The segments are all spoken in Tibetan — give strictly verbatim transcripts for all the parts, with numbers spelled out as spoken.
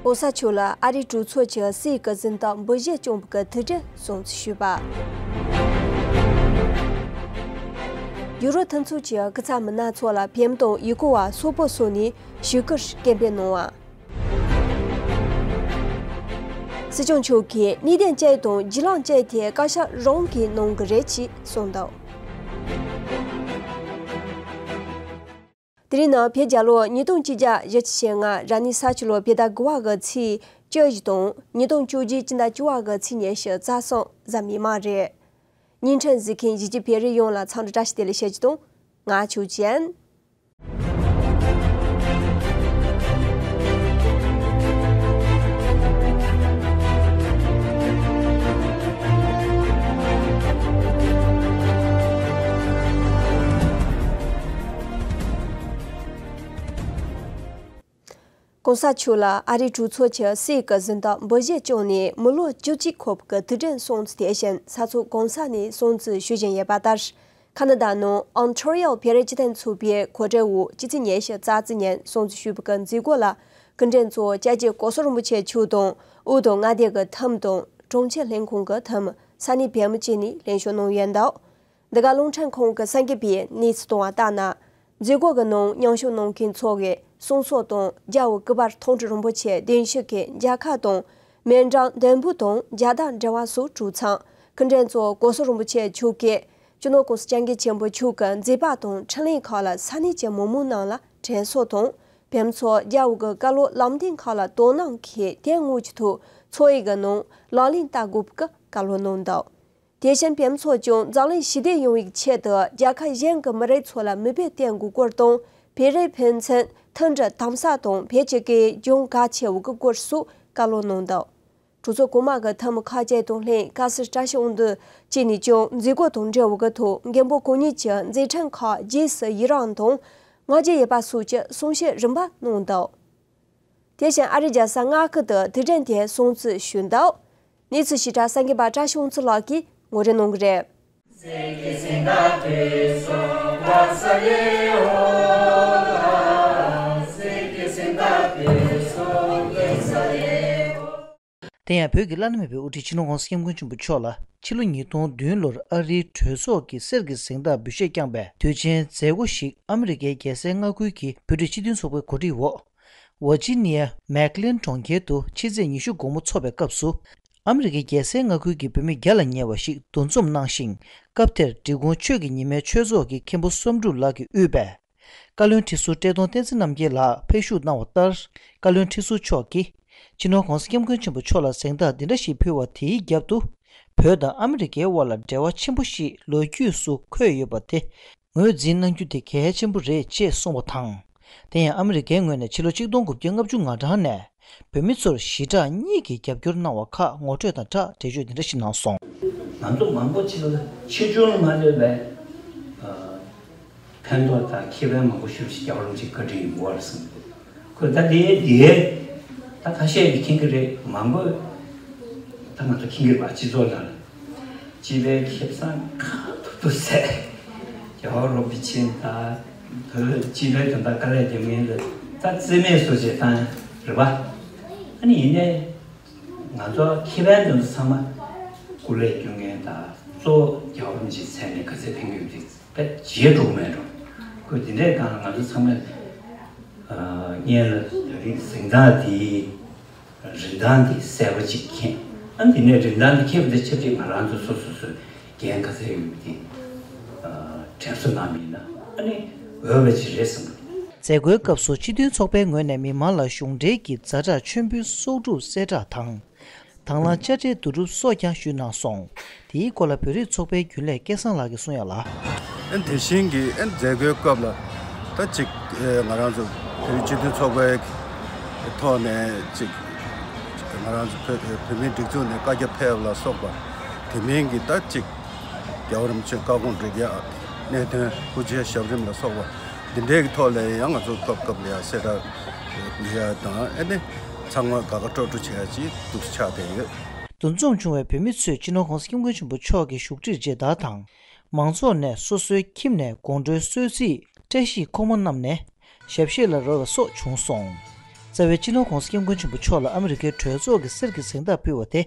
༸གོང་ས་མཆོག་ལ་ཨ་རིའི་གྲོས་ཚོགས་ཀྱི་སྲིད་ཀྱི་གཟེངས་རྟགས་འབུལ་བཞེས་བསྐྱངས་པ་གི་ཐུགས་རྗེ་སྲུང་བརྩི་ཞུས་པ། ཡུ་རོབ་མཐུན་ཚོགས་ཀྱི་སྐུ་ཚབ་མི་སྣ་ཚོ་ལ་བེམ་དང་ཡུ་གུར་བ་སོག་པོ་སོགས་ནས་ཞུ་སྐུལ་སྐད་འབོད་གནང་བ། སྲིད་སྐྱོང་མཆོག་གིས་གནས་བརྟན་ཅན་དང་རྒྱུས་ལོན་ཅན་ཐད་བསྐྱར་ཞིབ་རང་གིས་གནང་གི་རེད་ཅེས་གསུངས་འདུག་དེ་རིང་ནི་བོད་རྒྱལ་ལོ་ཉིས་སྟོང་བཅོ་བརྒྱད་གཞེས་བྱེས་ལྔ་ར་ནི་ས་ཆུ་ལོ་བོད་ཟླ་དགུ་བ་གི་ཚེས་བཅུ་བཞི་དང་ཉིས་སྟོང་བཅོ་བརྒྱད་སྤྱི་ཟླ་བཅུ་བ་གི་ཚེས་ཉི་ཤུ་རྩ་གསུམ་གཟའ་མིག་དམར་རེད། བརྙན་འཕྲིན་གཟིགས་མཁན་གཞིས་བྱེས་བོད་རིགས་ཡོངས་ལ་འཚམས་འདྲི་བཀྲ་ཤིས་བདེ་ལེགས་ཞུ་རྒྱུ་དང་། ང་ཆོས་ཅན། ༸གོང་ས་མཆོག་ལ་ཨ་རིའི་གྲོས་ཚོགས་ཀྱི་སྲིད་ཀྱི་གཟེངས་རྟགས་འབུལ་བཞེས་བསྐྱངས་ནས་མི་ལོ་བཅུ་གཅིག་འཁོར་བའི་ཐུགས་རྗེ་སྲུང་བརྩི་དེ་བཞིན་ས་ཚོགས་གང་ས་ནས་སྲུང་བརྩི་ཞུ་བཞིན་ཡོད་པ་ལྟར། ཁ་ན་ཌ་ནང་ཨོན་ཊ་རི་ཡོ་བོད་རིགས་སྤྱི་མཐུན་ཚོགས་པའི་གོ་སྒྲིག་འོག་ཕྱི་ཚེས་ཉི་ཤུ་རྩ་གཅིག་ཉིན་སྲུང་བརྩི་ཞུས་པ་གི་མཛད་སྒོ་ལ་སྐུ་མགྲོན་གཙོ་བོ་སྐྱབས་རྗེ་གོ་ས་རིན་པོ་ཆེ་མཆོག་དང་དབུས་དང་མངའ་སྡེ་གི་འཐུས་མི་དང་དྲུང་ཆེ་ལྷན་ཁང་གི་འཐུས་མི་ས་གནས་བོད་མི་བཅས་ནས་ལྷན་ཞུགས་གནང་ཡོད་འདུག་འདི་ག་རླུང་འཕྲིན་ཁང་གི་གསར་འགོད་པས་གནས་ཚུལ་བཏང་བ་ལྟར་ན། མཛད་སྒོ་གི་ནང་མཉམ་ཞུགས་གནང་མཁན་ཚོ་གིས་གསུང་ཚོགས་དང་རྒྱལ་བ་སྐུ་པར་མཐོང་གྲོལ་རིན་པོ་ཆེ་གདན་ཞུ་གི་མཇལ་ཁ་དང་། མཎྜལ་འདོན་འབུལ་དང་མཇལ་དར་འབྲེལ་བ་སོགས་གྲོལ་ཚར། སྐུ་མགྲོན་གཙོ་བོ་གོ་ས་རིན་པོ་ཆེ་མཆོག་གིས་སྤྱི་ནོར་༸གོང་ས་༸སྐྱབས་མགོན་ཆེན་པོ་མཆོག་གི་མཛད་པ་དང་འཕྲིན་ལས་ཁག་ལ་ས་གནས་ཀྱི་མི་མང་རྣམས་ལ་དྲན་གསོ་དང་། བོད་མི་ཚོས་རྒྱལ་བ་གི་བཀའ་སློབ་ལམ་སྟོན་ཁག་ལ་དོ་སྣང་གིས་དོན་དངོས་ཀྱི་ཐོག་ཚོགས་ཡིག་གི་ནང་ལག་ལེན་བསྟར་དགོས་པའི་བཀའ་སློབ་གནང་འདུག་དེ་བཞིན་བོད་མི་ཚོས་ཀྱང་འཛམ་གླིང་ཞི་བདེ་ཡོང་བའི་ཆེད་དུ་རྒྱལ་ཁབ་གཞན་གྱི་མི་རིགས་ཚོ་ལ་མོས་པ་བསྟེན་དགོས་སྐོར་དང་། བོད་རིགས་ཕན་ཚུན་མཐུན་སྒྲིལ་དམ་ཟབ་དང་བོད་ཀྱི་སྐད་ཡིག་སྦྱོང་གལ་ཆེ་བའི་སྐོར་སོགས་བཀའ་སློབ་གནང་འདུག་གྲོས་ཚོགས་གོང་མ་གི་འཐུས་མི་ཁག་ཅིག་དང་ལྷན་དཀར་གསལ་བཀྲ་ཤིས་དབང་འདུས་བཅས་ནས་ཀྱང་མཛད་སྒོ་དང་འབྲེལ་བའི་ཐོག་མགོན་པོ་གང་ཉིད་ཀྱི་མཛད་འཕྲིན་ཁག་རྗེས་སུ་ཡི་རངས་དང་བསྔགས་བརྗོད་ཡོད་པ་སོགས་ཀྱི་གསུང་བཤད་རིམ་པ་གནང་འདུག་དེ་བཞིན་ཨ་རིའི་རྒྱལ་ས་མངའ་ཁུལ་དུ་དུས་དྲན་དེ་སྲུང་བརྩི་ཞུས་འདུག་གནས་ཚུལ་ཞིབ་ཕྲ་གསར་འགོད་པ་བཀྲ་ཤིས་དབང་འདུས་ལགས་ཀྱིས་ངོ་སྤྲོད་གནང་གི་རེད། དེ་ཡང་བོད་ཀྱི་བླ་ན་མེད་པའི་དབུ་ཁྲིད་སྤྱི་ནོར་༸གོང་ས་༸སྐྱབས་མགོན་ཆེན་པོ་མཆོག་ལ་ཕྱི་ལོ་ཉིས་སྟོང་བདུན་ལོར་ཨ་རིའི་གྲོས་ཚོགས་ཀྱི་གསེར་གྱི་གཟེངས་རྟགས་འབུལ་བཞེས་བསྐྱངས་པའི་དུས་ཆེན་མཛད་སྒོ་ཞིག་ཨ་མི་རི་ཀའི་རྒྱལ་སའི་མངའ་ཁུལ་གྱི་བོད་རིགས་སྤྱི་མཐུན་ཚོགས་པའི་གོ་སྒྲིག་འོག་ཝར་ཇི་ནི་ཡ་མེག་ལིན་གྲོང་ཁྱེར་དུ་ཕྱི་ཚེས་ཉི་ཤུ་དགོང་མོ་འཚོགས་པའི་སྐབས་སུ། ཨ་མི་རི་ཀའི་རྒྱལ་སའི་མངའ་ཁུལ་གྱི་བོད་མི་བརྒྱ་ལ་ཉེ་བ་ཞིག་འདུ་འཛོམས་གནང་ཞིང་། སྐབས་དེར་འབྲི་གུང་ཆོས་ཀྱི་ཉི་མའི་ཆོས་ཚོགས་ཀྱི་མཁན་པོ་བསམ་གྲུབ་ལགས་ཀྱིས་དབུས་པའི་བཀའ་བློན་ཁྲི་ཟུར་བཀྲས་མཐོང་བསྟན་འཛིན་རྣམ་རྒྱལ་ལགས་ཕེབས་བཞུགས་གནང་བ་ལྟར། བཀའ་བློན་ཁྲི་ཟུར་མཆོག་གིས་སྤྱི་ནོར་༸གོང་ས་༸སྐྱབས་མགོན་ཆེན་པོ་མཆོག་ལ་གཟེངས་རྟགས་འདི་འདྲ་ཞིག་ཕུལ་བ་དེའི་རྒྱབ་ཏུ། བོད་དང་ཨ་མི་རི་ཀའི་དབར་ལ་འབྲེལ་བ་ཆེན་པོ་ཞིག་ལོ་རྒྱུས་སུ་འཁོད་ཡོད་པ་དེ་ངོས་འཛིན་གནང་རྒྱུ་དེ་གལ་ཆེན་པོ་རེད་ཅེས་གསུངས་པ་དང་། དེ་ཡང་ཨ་མི་རི་ཀའི་ངོས་ནས་ཕྱི་ལོ་ཆིག་སྟོང་དགུ་བརྒྱ་ལྔ་བཅུ་ང་གྲངས་ནས་བོད་མི་ཚོར་ཞི་དྲག་གཉིས་ཀྱིས་རྒྱབ་སྐྱོར་གནང་བ་ཁག་ངོ་སྤྲོད་དང་སྦྲགས་འགྲེལ་བརྗོད་འདི་འདྲ་ཞིག་གནང་སོང་། ང་ཚོ་མང་པོ་ཅིག་ལ་ཆེ་ཆུང་མ་ལོས་པའི་ཕན་ཐོགས་དང་ཁེ་ཕན་མང་པོ་ཞེ་པོ་ཅིག་རྒྱལ་བ་རིན་པོ་ཆེའི་བཀའ་དྲིན་ཡིན་དགོས་པ་རེད་བསམ་གྱི་འདུག་ཁོས་ད་དེའི་དེའི་ད་ཁ་ཤས་ཀྱིས་མཁྱེན་གྱི་རེད། མང་པོས་ད་ང་ཚོ་མཁྱེན་གྱི་རེད་པ། སྤྱི་ཚོགས་ནང་ལ་སྤྱི་པའི་ཁེ་བཟང་ཁག་ཐུབ་ཐུབ་བསད། རྒྱལ་བ་རིན་པོ་ཆེ་དང་བོད་སྤྱི་པའི་དོན་དག་དཀའ་ལས་རྒྱབ་མཁན་ལ་ད་རྩིས་མེད་བཟོ་བྱེད་བཏང་རེད་པ། ཨ་ནི་ཡིན་ནའི་ང་ཚོ་ཁེ་ཕན་དེ་ཚོ་ཚང་མ་སྐུ་ལས་བསྐྱོན་མཁན་དང་གཙོ་བོ་རྒྱལ་བ་རིན་པོ་ཆེའི་མཚན་ནས་ག་ཚད་ཕན་གྱི་ཡོད་ཅིག་བེད་སྤྱད་འགྲོ་གི་མེད་འགྲོ། ཁོས་དེ་འདྲའི་སྒང་ལ་ང་ཚོ་ཚང་མས་སྔོན་ལ་ད་རིང་གཟེངས་རྟགས་འདིའི་རིན་ཐང་འདི་གསལ་པོ་ཅིག་མཁྱེན། ཨ་ནི་དེ་ནས་རིན་ཐང་འདི་མཁྱེན་པ་དང་ཆབས་ཅིག་ང་རང་ཚོ་སོ་སོ་སོའི་འགན་ག་ཚད་ཡོད་པ་དེ་དྲན་གསོ་གནང་བ་ཡིན་ན་ཨ་ནི་འོས་པ་ཅིག་རེད་བསམ་གྱི་འདུག་མཛད་སྒོའི་སྐབས་སུ་སྤྱི་མཐུན་ཚོགས་པའི་ངོས་ནས་མི་མང་ལ་གཞུང་འབྲེལ་གྱི་ཛ་དྲག་མཆོད་འབུལ་གསོག་སྒྲུབ་གསལ་བསྒྲགས་དང་། དང་བླངས་དཔྱ་ཁྲལ་བསྡུ་རུབ་སོགས་ཀྱང་ཞུས་གནང་སོང་། དེའི་སྐོར་ལ་བོད་རིགས་ཚོགས་པའི་རྒྱུན་ལས་སྐལ་བཟང་ལགས་ཀྱིས་གསུངས་ཡག་ལ། ཨན་དེ་བཞིན་གྱི་ཨན་མཛད་སྒོའི་སྐབས་ལ་ད་ཅིག་ཨེ་ང་རང་ཚོ་བོད་རིགས་སྤྱི་མཐུན་ཚོགས་པའི་ཐོག་ནས་ཅིག་ང་རང་ཚོ་བོད་བོད་མིའི་སྒྲིག་འཛུགས་ནས་བཀའ་རྒྱ་ཕེབས་ལ་སོགས་པ་དེ་མིན་གྱི་ད་ཅིག་རྒྱལ་བ་རིན་པོ་ཆེའི་བཀའ་དགོངས་སྒྲུབ་ཡག་གནད་དོན་ཧུར་བརྩོན་ཞབས་རིམ་ལ་སོགས་པ་འདི་འདྲའི་གི་ཐོག་ལ་ཡང་ང་ཚོ་སྐབས་སྐབས་ལ་ཡང་གསལ་བསྒྲགས་ཡོད་ཡག་དང་ཨ་ནི་ཚང་མ་དགའ་དགའ་སྤྲོ་སྤྲོ་བྱེད་ཡག་ཅིག་འདུག་ཆགས་བསྡད་ཡོད། འདུ་འཛོམས་བྱུང་བའི་བོད་མི་ཚོས་སྤྱི་ནོར་༸གོང་ས་༸སྐྱབས་མགོན་ཆེན་པོ་མཆོག་གི་བཞུགས་ཁྲིར་མཇལ་དར་དང་། མང་ཚོགས་ནས་སོ་སོའི་ཁྱིམ་ནས་དགོང་དྲོའི་གསོལ་ཚིགས་བཀྲ་ཤིས་ཁོག་མ་བསྣམས་ནས་ཞབས་གཞས་ལ་རོལ་བ་སོགས་བྱུང་སོང་། རྩ་བའི་སྤྱི་ནོར་༧གོང་ས་༧སྐྱབས་མགོན་ཆེན་པོ་མཆོག་ལ་ཨ་མི་རི་ཀའི་གྲོས་ཚོགས་ཀྱི་གསེར་གྱི་གཟེངས་རྟགས་ཕུལ་བ་དེ།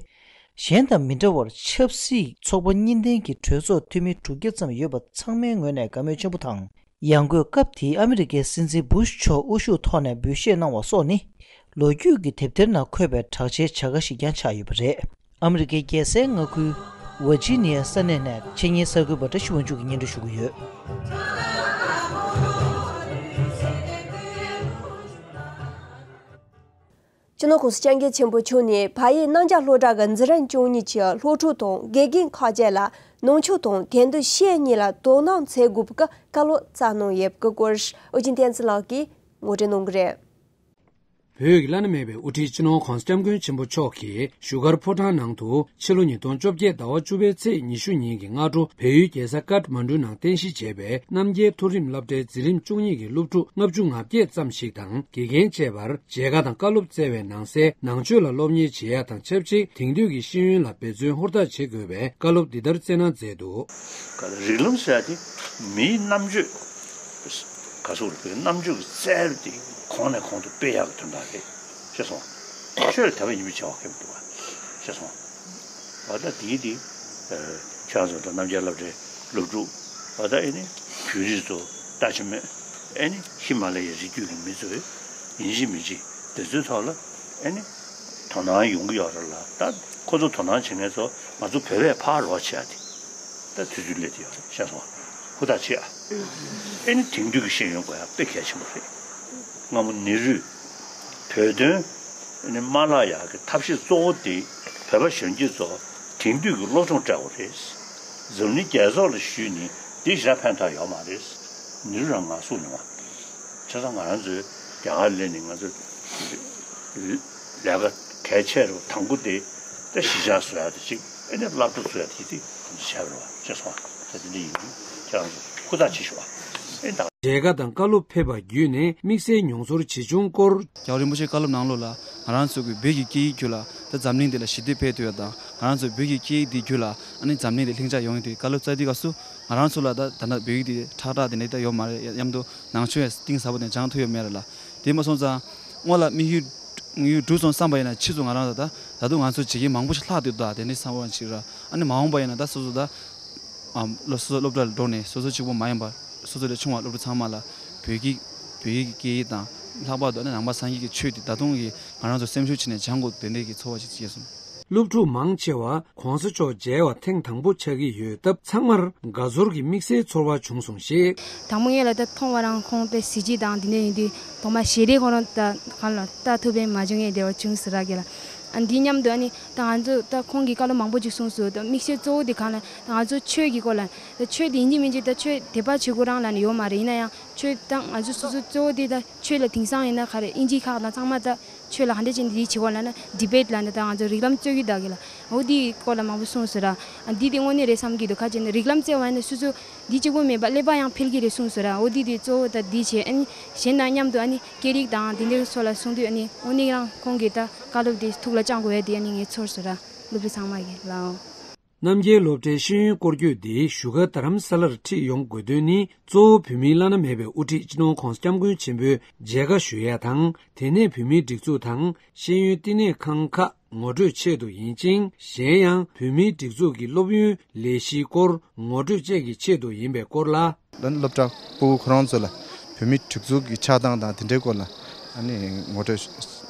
གཞན་དང་མི་འདྲ་བར་ཆབ་སྲིད་ཚོགས་པ་གཉིས་ལྡན་གྱི་གྲོས་ཚོགས་འཐུས་མི་དྲུག་བརྒྱ་ཙམ་ཡོད་པ་ཚང་མའི་ངོས་ནས་དགའ་མོས་ཆེན་པོ་དང་། ཡང་སྒོས་སྐབས་དེའི་ཨ་མི་རི་ཀའི་སྲིད་འཛིན་བུ་ཤ་མཆོག་དབུ་བཞུགས་ཐོག་ནས་འབུལ་བཞེས་གནང་བ་སོགས་ནི། ལོ་རྒྱུས་ཀྱི་དེབ་ཐེར་ནང་འཁོད་པའི་གྲགས་ཆེའི་བྱ་དགའ་ཞིག་ཀྱང་ཆགས་ཡོད་པ་རེད། ཨ་མི་རི་ཀའི་རྒྱལ་སའི་མངའ་ཁུལ་ཝར་ཇི་ནི་ཡ་ས་གནས་ནས་ཆེད་གཉེར་གསར་འགོད་པ་བཀྲ་ཤིས་དབང་ཕྱུག་གིས་སྙན་སྒྲོན་ཞུ་གི་ཡོད། སྤྱི་ནོར་༧གོང་ས་༧སྐྱབས་མགོན་ཆེན་པོ་མཆོག་ནས་བལ་ཡུལ་རྣམ་རྒྱལ་སློབ་གྲྭ་གི་འཛིན་རིམ་བཅུ་གཉིས་ཀྱི་སློབ་ཕྲུག་དང་དགེ་རྒན་ཁག་ཅིག་ལ་ནང་ཆོས་དང་དེང་དུས་ཤེས་ཡོན་གཉིས་ལ་དོ་སྣང་བྱེད་དགོས་པའི་བཀའ་སློབ་སྩལ་གནང་ཡོད་པའི་སྐོར་ཨོ་རྒྱན་བསྟན་འཛིན་ལགས་ཀྱིས་ངོ་སྤྲོད་གནང་གི་རེད། བོད་ཀྱི་བླ་ན་མེད་པའི་དབུ་ཁྲིད་སྤྱི་ནོར་༧གོང་ས་༧སྐྱབས་མགོན་ཆེན་པོ་མཆོག་གིས་བཞུགས་སྒར་ཕོ་བྲང་ནང་དུ་ཕྱི་ལོ་ཉིས་སྟོང་བཅོ་བརྒྱད་ཟླ་བ་བཅུ་པའི་ཚེས་ཉི་ཤུ་ཉིན་གྱི་སྔ་དྲོ་བལ་ཡུལ་རྒྱལ་ས་ཀཏ་མན་གྲུ་ནང་རྟེན་གཞི་བྱས་པའི་རྣམ་རྒྱལ་མཐོ་རིམ་སློབ་གྲྭའི་འཛིན་རིམ་བཅུ་གཉིས་ཀྱི་སློབ་ཕྲུག་ལྔ་བཅུ་ང་བརྒྱད་ཙམ་ཞིག་དང་དགེ་རྒན་བཅས་པར་མཇལ་ཁ་དང་བཀའ་སློབ་སྩལ་བའི་ནང་གསལ། ནང་ཆོས་ལ་སློབ་གཉེར་བྱེད་ཡ་དང་ཆབས་ཅིག་དེང་དུས་ཀྱི་ཤེས་ཡོན་ལ་འབད་བརྩོན་ཧུར་ཐག་བྱེད་དགོས་པའི་བཀའ་སློབ་འདི་ལྟར་སྩལ་གནང་མཛད་འདུག། རིགས་ལམ་ཟེར་ཡ་དེ་མིའི་རྣམ་དཔྱོད། ག་ཟེར་དགོས་རེད། རྣམ་དཔྱོད་ཀྱི་རྩལ་དེ་གོང་ནས་གོང་དུ་སྤེལ་ཡག་གི་དོན་དག་རེད། ཤེས་སོང་། ཆོས་ལ་དད་པ་ཡིན་པའི་བྱ་བ་གལ་མི་འདུག་བ། ཤེས་སོང་། བ་ད་དེའི་དེ། ཁྱེད་རང་ཚོ་ད་རྣམ་རྒྱལ་སློབ་གྲྭའི་སློབ་ཕྲུག་བ་ད་ཨེ་ནི་བོད་རིགས་ཚོ་ལྟ་ཅི་སྨོས། ཨེ་ནི་ཧི་མ་ལ་ཡའི་རི་རྒྱུད་ཀྱི་མི་ཚོས་ཡིན་གཅིག་མིན་གཅིག་དེ་ཚོའི་ཐོག་ལ་ཨེ་ནི་དོ་སྣང་ཡོང་གི་ཡོད་རེད་ལ། ད་ཁོ་ཚོ་དོ་སྣང་བྱེད་མཁན་ཚོ་ང་ཚོ་བོད་པས་ཕར་རོགས་བྱེད་ཡ་དེ། ད་དུས་ཚོད་སླེབས་ཡོད་རེད། ཤེས་སོང་། ཧུར་ཐག་བྱེད་ཨ། ཨེ་ནི་དེང་དུས་ཀྱི་ཤེས་ཡོན་དགོས་ཡ་དཔེ་གལ་ཆེན་པོ་རེད། སྔ་མོ་ནེ་རུས་བོད་དོན་ཨེ་ནི་མ་བརླག་ཡག་གི་ཐབས་ཤེས་གཙོ་བོ་དེ་བོད་པ་གཞོན་སྐྱེས་ཚོ་དེང་དུས་ཀྱི་སློབ་སྦྱོང་སྤྲད་དགོས་རེད། འཛམ་གླིང་རྒྱལ་ཚོགས་ལ་ཞུས་ནི་འདི་ཞེ་དྲག་ཕན་ཐོགས་ཡོད་མ་རེད། ནེ་རུས་རང་ང་གསུངས་མྱོང་བ། བྱས་ཙང་ང་རང་ཚོའི་རྒྱ་གར་སླེབས་ནས་ང་ཚོ་ལས་ཀ་གལ་ཆེ་རུ་དང་པོ་དེ་ད་གཞིས་ཆགས་བཟོ་ཡག་དེ་གཅིག་ཨེ་ནི་སློབ་གྲྭ་བཟོ་ཡག་དེ་གཅིག་དེ་ཁོང་ཚོ་བྱས་པ་རེད་བ། ཤེས་སོང་བ། ད་དེ་འདྲ་ཡིན་དུས་ཁྱེད་རང་ཚོ་ཧུར་ཐག་བྱེད་ཤོག་ཨ། ཨེ་ད། མཇལ་ཁ་དང་བཀའ་སློབ་ཕེབས་པ་བརྒྱུད་ནས་དམིགས་བསལ་མྱོང་ཚོར་ཇི་བྱུང་སྐོར། རྒྱལ་བ་རིན་པོ་ཆེའི་བཀའ་སློབ་ནང་ལོགས་ལ་ང་རང་ཚོ་གི་བོད་ཀྱི་སྐད་ཡིག་རྒྱུད་ལ་ད་འཛམ་གླིང་འདི་ལ་ཞི་བདེ་འཕེལ་ཐུབ་ཡ་དང་ང་རང་ཚོ་བོད་ཀྱི་སྐད་ཡིག་འདི་རྒྱུད་ལ་ཨ་ནི་འཛམ་གླིང་འདི་ལྷིང་འཇགས་ཡོང་ཡ་དེ་བཀའ་སློབ་སྩལ་དུས་སྐབས་སུ། ང་རང་ཚོ་ལ་ད་ད་ལྟ་བོད་ཡིག་དེ་ཁྲག་ཁྲག་དེ་འདྲ་ད་ཡོད་མ་རེད། མཉམ་དུ་ནང་ཆོས་ཡང་གཏིང་ཟབ་པོ་ནས་སྦྱང་ཐུབ་ཡོད་མེད་རེད་ལ། དེ་མ་སོང་ཙང་སྔོན་ལ་དམིགས་ཡུལ་དམིགས་ཡུལ་འགྲུབ་སོང་བསམ་པ་ཡིན་ན་ཕྱིས་སུ་ང་རང་ལ་ད་ད་དུང་ང་ཚོ་བྱེད་ཀྱི་མང་པོ་ཞིག་ལྷག་བསྡད་འདུག་ད་དེ་འདྲའི་བསམ་པ་ཞིག་ར། ཨ་ནི་མ་འོངས་པ་ཡིན་ན་ད་སོ་སོ་ད་ཨམ་སློབ་སོ་སོ་སློབ་གྲྭ་ལ་འགྲོ་ནས་སོ་སོ་གཅིག་པོ་མ་ཡིན་པར་སོ་སོ་ལས་ཆུང་བ་སློབ་ཕྲུག་ཚང་མ་ལ་བོད་ཀྱི་བོད་ཡིག་གི་སྐད་ཡིག་དང་ལྷག་པར་དུ་ཨ་ནི་ནང་པ་སངས་རྒྱས་ཀྱི་ཆོས་དེ་ད་དུང་གི་ང་རང་ཚོ་སེམས་ཤུགས་བྱས་ནས་སྦྱང་དགོས་དེ་འདྲའི་གི་ཚོར་བ་ཞིག་སྐྱེས་སོང་། སློབ་ཕྲུག་མང་ཆེ་བ་༧གོང་ས་མཆོག་མཇལ་བ་ཐེངས་དང་པོ་ཆགས་ཀྱི་ཡོད་སྟབས་ཚང་མར་དགའ་ཚོར་གྱི་དམིགས་བསལ་ཚོར་བ་བྱུང་སོང་ཞེས། དང་པོ་ངེད་ལ་ད་མཐོང་བ་རང་ཁོང་དཔེ་གཟི་བརྗིད་དང་འདི་འདྲ་ཡིན་དུས་ཐོག་མ་ཞལ་རས་ཁོ་རང་ད་གང་ལ་ལྟ་ཐུབ་པའི་མ་བྱུང་ངས་བདེ་བ་བྱུང་ཟེར་ར་གི་ལ། ཨ་འདི་མཉམ་དུ་ཨ་ནི་ད་ང་ཚོ་ད་ཁོང་གིས་བཀའ་སློབ་མང་པོ་ཅིག་གསུངས་སོང་། ད་དམིགས་བསལ་གཙོ་བོ་དེ་གང་ལ་ད་ང་ཚོ་ཆོས་ཀྱི་སྐོར་ལ་ད་ཆོས་དེ་ཡིན་གཅིག་མིན་གཅིག་ད་ཆོས་དད་པ་བྱེད་དགོས་རང་ལ་ནི་ཡོད་མ་རེད། ཡིན་ན་ཡང་ཆོས་ད་ང་ཚོ་སོ་སོ་གཙོ་བོ་དེ་ད་ཆོས་ལ་དེང་སང་ཡིན་ན་ག་རེ་ཨིན་ཇི་ཁག་དང་ཚང་མ་ད། ཆོས་ལ་ག་འདྲ་བྱས་ནས་འདི་བྱེད་དགོས་ལབ་ན་ཌི་བེཊ་ལབ་ན་ད་ང་ཚོ་རིགས་ལམ་རྩོད་རྒྱུ་ད་གི་ལ། འོ་འདིའི་སྐོར་ལ་མང་པོ་གསུངས་སོང་ར། ཨ་འདི་དེ་དངོས་གནས་རེད་བསམ་གྱི་འདུག་ག་བྱས་ན་རིགས་ལམ་བརྩེ་བ་ཡིན་ན་སོ་སོ་འདི་གཅིག་པུ་མེད་པ་ཀླད་པ་ཡང་འཕེལ་གྱི་རེད་གསུངས་སོང་ར། འོ་འདི་དེ་གཙོ་བོ་ད་འདི་བྱས། ཨ་ནི་གཞན་དང་མཉམ་དུ་ཨ་ནི་སྐད་རིགས་དང་དེ་འདྲའི་སོགས་ལ་གསུངས་དུས་ཨ་ནི་དངོས་གནས་རང་ཁོང་གིས་ད་བཀའ་སློབ་དེ་ཐུགས་ལ་བཅངས་དགོས་ཡ་དེ་ཨ་ནི་ངས་ཚོར་སོང་ར། སློབ་ཕྲུག་ཚང་མ་གིས་ལའོ། རྣམ་རྒྱལ་སློབ་གྲྭའི་ཤེས་ཡོན་སྐོར་སྐྱོད་འདི་བཞུགས་སྒར་རྡ་རམ་ས་ལར་ཁྲིད་ཡོང་དགོས་དོན་ནི་གཙོ་བོ་བོད་མིའི་བླ་ན་མེད་པའི་དབུ་ཁྲིད་སྤྱི་ནོར་༧གོང་ས་༧སྐྱབས་མགོན་ཆེན་པོའི་མཇལ་ཁ་ཞུ་ཡ་དང་། དེ་ནས་བོད་མིའི་སྒྲིག་འཛུགས་དང་ཤེས་ཡོན་བསྟི་གནས་ཁང་ཁག་ངོ་སྤྲོད་ཆེད་དུ་ཡིན་ཅིང་། གཞན་ཡང་བོད་མིའི་སྒྲིག་འཛུགས་ཀྱི་སློབ་ཡོན་ལས་གཞིའི་སྐོར་ངོ་སྤྲོད་བཅས་ཀྱི་ཆེད་དུ་ཡིན་པའི་སྐོར་ལ། ད་ནི་སློབ་གྲྭ་ཕྲུ་གུ་ཁོ་རང་ཚོ་ལ་བོད་མིའི་སྒྲིག་འཛུགས་ཀྱི་ཆགས་སྟངས་དང་དེ་འདྲའི་སྐོར་ལ་ཨ་ནི་ངོ་སྤྲོད་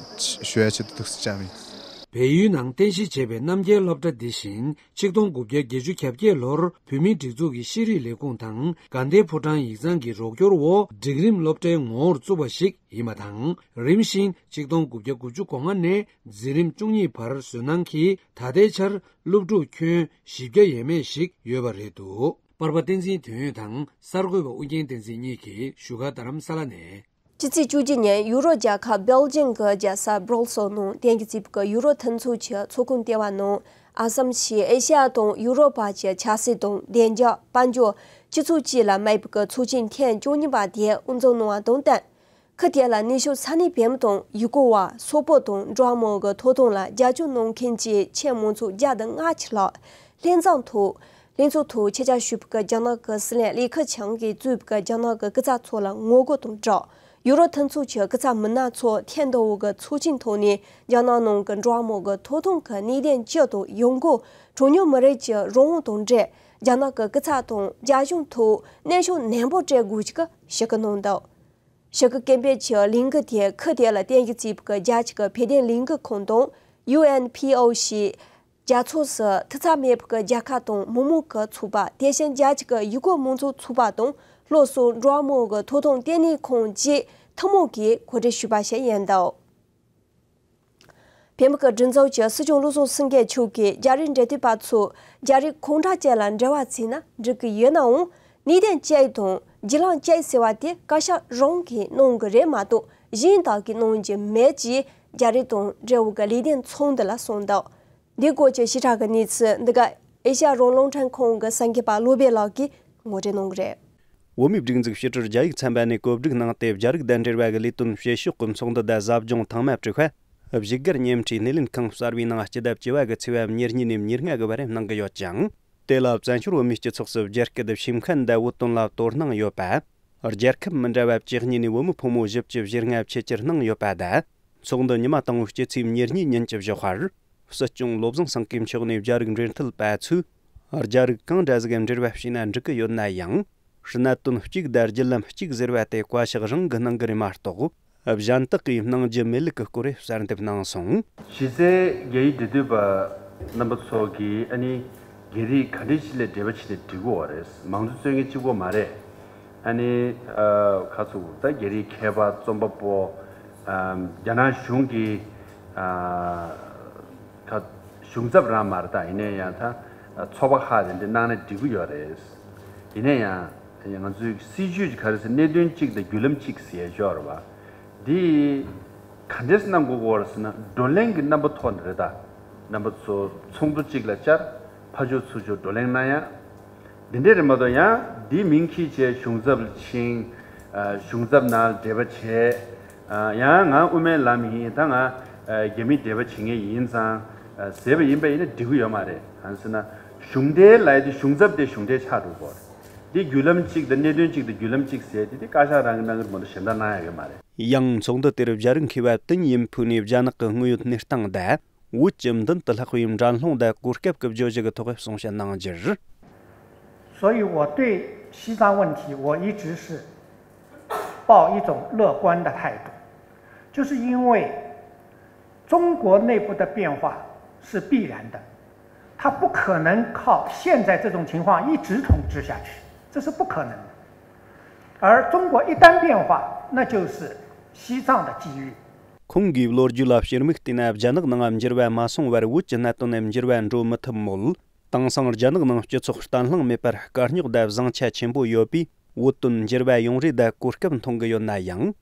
ཞུ་ཡ་ཆེད་དུ་འདུག་སེ་བཅར་བ་ཡིན། བལ་ཡུལ་ནང་རྟེན་གཞི་བྱས་པའི་རྣམ་རྒྱལ་སློབ་གྲྭ་འདི་བཞིན་ཆིག་སྟོང་དགུ་བརྒྱ་བརྒྱད་ཅུ་གྱ་བརྒྱད་ལོར་བོད་མིའི་སྒྲིག་འཛུགས་ཀྱི་ཤེས་རིག་ལས་ཁུངས་དང་དགའ་ལྡན་ཕོ་བྲང་ཡིག་ཚང་གི་རོགས་སྐྱོར་འོག་སྒྲིག་རིམ་སློབ་གྲྭའི་ངོ་བོར་བཙུགས་པ་ཞིག་ཡིན་པ་དང་། རིམ་བཞིན་ཆིག་སྟོང་དགུ་བརྒྱ་དགུ་བཅུ་གོ་ལྔ་ནས་འཛིན་རིམ་བཅུ་གཉིས་བར་བཟོས་གནང་གིས་ད་ལྟའི་ཆར་སློབ་ཕྲུག་ཁྱོན་བཞི་བརྒྱ་ཡས་མས་ཤིག་ཡོད་པ་རེད་འདུག་པར་པ་བསྟན་འཛིན་དོན་ཡོད་དང་གསར་འགོད་པ་ཨུ་རྒྱན་བསྟན་འཛིན་གཉིས་ཀྱིས་བཞུགས་སྒར་རྡ་རམ་ས་ལ་ནས། ཕྱི་ཚེས་བཅུ་གཅིག་ཉིན་ཡུ་རོབ་རྒྱལ་ཁབ་སྦེལ་ཇམ་གྱི་རྒྱལ་ས་སྦྲོག་སོལ་ནང་རྟེན་གྱི་བརྩིས་པའི་ཡུ་རོབ་མཐུན་ཚོགས་ཀྱི་ཚོགས་ཁང་ལྟེ་བ་ནང་ཨ་སམ་ཞེས་ཨེ་ཤ་ཡ་དང་ཡུ་རོབ་བར་གྱི་ཆབ་སྲིད་དང་བདེ་འཇགས་དཔལ་འབྱོར་སྤྱི་ཚོགས་བཅས་ལ་དམིགས་པའི་ཚོགས་ཆེན་ཐེངས་བཅུ་གཉིས་པ་དེ་དབུ་འཛུགས་གནང་བ་དང་བསྟུན། ཁུལ་དེ་ལ་ནུབ་ཕྱོགས་ས་གནས་བོད་མི་དང་ཡུལ་སྐོར་བ་སོག་པོ་དང་འབྲོག་མི་གི་ཐོབ་ཐང་ལ་རྒྱབ་སྐྱོར་གནང་མཁན་གྱི་ཆེད་མང་ཚོགས་བརྒྱ་དང་ལྔ་བཅུ་ལྷག་ལྷན་འཛོམས་ཐོག་ལྷན་ཚོགས་ཐོག་ཆེད་བཅར་ཞུས་པའི་རྒྱ་ནག་གི་སྲིད་བློན་ལི་ཁེ་ཆང་གིས་གཙོས་པའི་རྒྱ་ནག་གི་སྐུ་ཚབ་ཚོ་ལ་ངོ་རྒོལ་དང་སྦྲགས། ཡུ་རོབ་མཐུན་ཚོགས་ཀྱི་སྐུ་ཚབ་མི་སྣ་ཚོ་ཐེངས་དང་པོ་གི་ཚོགས་ཆེན་ཐོག་ནས་རྒྱ་ནག་ནང་གི་འགྲོ་བ་མིའི་ཐོབ་ཐང་གི་གནད་དོན་སྤྱི་དང་ཡོང་སྒོ། གྲངས་ཉུང་མི་རིགས་ཀྱི་རང་དབང་དང་འབྲེལ། རྒྱ་ནག་གི་སྐུ་ཚབ་དང་རྒྱ་གཞུང་ཐོག་སྙན་ཞུ་ནན་པོ་སྤྲད་དགོས་ཀྱི་ཞུ་སྐུལ་གནང་འདུག་ཞུ་སྐུལ་སྐད་འབོད་ཀྱི་ལས་འགུལ་དེ་ཁུལ་དེ་ལ་རྟེན་གཞི་བྱས་པའི་རྒྱལ་སྤྱི་གི་བོད་དོན་ལས་འགུལ་ཁང་དང་། ཡུ་ཨེན་པི་ཨོ་ཞེས་རྒྱལ་ཚོགས་སུ་འཐུས་ཚབ་མེད་པའི་རྒྱལ་ཁབ་དང་མི་མང་གི་ཚོགས་པ། དེ་བཞིན་རྒྱལ་སྤྱི་གི་ཡུལ་སྐོར་མང་ཚོགས་ཚོགས་པ་དང་། སློབ་གསོ། འགྲོ་བ་མིའི་ཐོབ་ཐང་ལྟེ་གནས་ཁང་བཅས་ཐུན་མོང་གིས་གོ་སྒྲིག་ཞུས་པ་ཞིག་ཡིན་འདུག་བོད་མི་གི་སྒྲིག་འཛུགས་ཀྱི་སྲིད་སྐྱོང་བློ་བཟང་སེང་གེ་མཆོག་གིས་རྒྱ་རིགས་འབྲེལ་མཐུད་པ་ཚོས་རྒྱ་རིགས་གང་དྲག་ཅན་ལ་འབྲེལ་བ་བྱས་ན་འགྲིག་གི་ཡོད་ནའང་། གནད་དོན་གཅིག་དང་བརྒྱུད་ལམ་གཅིག་ཟེར་བ་དེ་བཀའ་ཤག་རང་གིས་གནང་གི་རེད་མ་གཏོགས་གཞན་དག་གིས་གནང་རྒྱུ་མེད་ཅེས་རྒྱ་རིགས་དང་འབྲེལ་བའི་ལས་དོན་ཚོགས་འདུ་ལ་གསུངས་འདུག་འདིའི་སྐོར་གྱི་ཞིབ་ཕྲ་གི་གནས་ཚུལ་འདི་ག་ཨེ་ཤ་ཡ་རང་དབང་རླུང་འཕྲིན་ཁང་གི་གསར་འགོད་པ་བློ་བྷེ་ལགས་ཀྱིས་ངོ་སྤྲོད་གནང་གི་རེད། བོད་མིའི་སྒྲིག་འཛུགས་ཕྱི་དྲིལ་རྒྱ་ཡིག་ཚན་པ་ནས་གོ་སྒྲིག་གནང་སྟེ། རྒྱ་རིགས་དང་འབྲེལ་བ་གི་ལས་དོན་བྱེད་ཕྱོགས་ཀྱི་ཚོགས་འདུ་དང་ཟབ་སྦྱོང་ཐེངས་མ་དྲུག་པ་བཞུགས་སྒར་ཉེ་འཁྲིས་སྣེ་ལེན་ཁང་གསར་བའི་ནང་སྤྱི་ཟླ་བཅུ་པ་གི་ཚེས་པ་ཉེར་གཉིས་ནས་ཉེར་ལྔ་གི་བར་གནང་གི་ཡོད་ཅིང་། དེ་ལ་བཙན་བྱོལ་བོད་མིའི་སྤྱི་ཚོགས་སུ་བརྒྱུད་སྐུལ་དང་ཕྱིར་འཁོན་དང་བོད་དོན་ལ་དོ་སྣང་ཡོད་པ། རྒྱལ་ཁབ་མི་འདྲ་བ་བཅུ་གཉིས་ནས་བོད་མི་ཕོ་མོ་བཞི་བཅུ་ཞེ་ལྔ་ཆེད་བཅར་གནང་ཡོད་པ་དང་། ཚོགས་འདུ་ཉི་མ་དང་པོའི་སྤྱི་ཚེས་ཉེར་གཉིས་ཉིན་གྱི་ཞོགས་པར། སྲིད་སྐྱོང་བློ་བཟང་སེང་གེ་མཆོག་ནས་རྒྱ་རིགས་འབྲེལ་མཐུད་པ་ཚོས་རྒྱ་རིགས་གང་འདྲ་ཟིག་འབྲེལ་བ་བྱས་ན་འགྲིག་གི་ཡོད་ན་ཡང་། གནད་དོན་གཅིག་དང་བརྒྱུད་ལམ་གཅིག་ཟེར་བ་དེ་བཀའ་ཤག་རང་གིས་གནང་གི་རེད་མ་གཏོགས། གཞན་དག་གིས་གནང་རྒྱུ་མེད་ལུགས་ཀྱི་སྐོར་གསལ་འདེབས་གནང་སོང་། གཞི་རྩའི་རྒྱ་ཡིག་འབྲེལ་མཐུད་པ་རྣམ་པ་ཚོ་གིས་ཨ་ནི་རྒྱ་རིགས་ག་འདྲ་ཞིག་ལ་འབྲེལ་བ་བྱས་ཏེ་འགྲིག་གི་ཡོད་རེད། མང་གཙོ་རྩོད་མཁན་གཅིག་པོ་མ་རེད། ཨ་ནི་ཨ་ཁ་ཚུགས་ད་རྒྱ་རིགས་མཁས་པ་རྩོམ་པ་པོ། ཨ་རྒྱ་ནག་གཞུང་གི་ཨ་ཁ་གཞུང་ཚབ་རང་མ་རེད། ད་ཡིན་ན་ཡང་ད་ཚོགས་པ་ཁག་དེ་འདྲ་གནང་ན་འགྲིག་གི་ཡོད་རེད། ཡིན་ན་ཡང་ང་ཚོའི་སྲིད་ཇུས་ཀྱི་ག་རེ་ཟེར། གནད་དོན་གཅིག་དང་བརྒྱུད་ལམ་གཅིག་ཟེར་ཡ་ཡོད་རེད་བ། འདི་ག་འདྲས་གནང་དགོས་ཀྱི་ཡོད་རེད་ཟེར་ན། བགྲོ་གླེང་གི་རྣམ་པ་ཐོག་ནས་རེད། ད་རྣམ་པ་ཚོ་ཚོགས་འདུ་གཅིག་ལ་བཅར། ཕར་ཕྱོགས་ཚུར་ཕྱོགས་བགྲོ་གླེང་གནང་ཡ། འདི་འདྲས་རེད་མ་གཏོགས། ཡང་འདི་མིང་འཁྱེར་བྱས་གཞུང་ཚབ་ལ་ཕྱིན། ཨ་གཞུང་ཚབ་ནང་འབྲེལ་བ་བྱས། ཨ་ཡང་ང་དབུ་མའི་ལམ་ཡིན། ད་ང་ཨ་རྒྱ་མིའི་འབྲེལ་བ་བྱེད་མཁན་ཡིན་ཙང་ཨ་ཟེར་བ་ཡིན་པ་ཡིན་ན་འགྲིག་གི་ཡོད་མ་རེད། གང་ཟེར་ན་གཞུང་འབྲེལ་ལབ་ཡ་དེ་གཞུང་ཚབ་དེ་གཞུང་འབྲེལ་ཆགས་འགྲོ་གི་རེད། འདི་བརྒྱུད་ལམ་གཅིག་དང་གནད་དོན་གཅིག་དང་བརྒྱུད་ལམ་གཅིག་ཟེར་དེ་དེ་བཀའ་ཤག་རང་གིས་གནང་གི་རེད་མ་གཏོགས་གཞན་དག་གནང་ཡ་གི་མ་རེད། ཡང་ཚོགས་འདུ་དེར་རྒྱ་རིགས་མཁས་པ་ཏིན་ཡིན་ཕུའུ་ནས་རྒྱ་ནག་གི་དངོས་ཡོད་གནས་སྟངས་དང་། བོད་ཀྱི་མདུན་དུ་ལྷགས་པའི་འགྲན་སློང་དང་གོ་སྐབས་ཀྱི་བརྗོད་གཞི་གི་ཐོག་གསུང་བཤད་གནང་རྒྱུར། 所以我对西藏问题，我一直是抱一种乐观的态度，就是因为中国内部的变化是必然的，它不可能靠现在这种情况一直统治下去，这是不可能的。而中国一旦变化，那就是西藏的机遇。 ཁོང་གིས་ལོ་རྒྱུས་ལ་ཕྱིར་མིག་བལྟས་ན། རྒྱ་ནག་ནང་འགྱུར་བ་མ་སོང་བར་བོད་ཀྱི་གནད་དོན་ནས་འགྱུར་བ་འགྲོ་མི་ཐུབ་མོད། དེང་སང་རྒྱ་ནག་ནང་སྤྱི་ཚོགས་བརྟན་ལྷིང་མེད་པར་དཀའ་རྙོག་དང་བཟང་ཆ་ཆེན་པོ་ཡོད་པས། བོད་དོན་འགྱུར་བ་ཡོང་རེ་དང་གོ་སྐབས་མཐོང་གི་ཡོད་ན་ཡང་།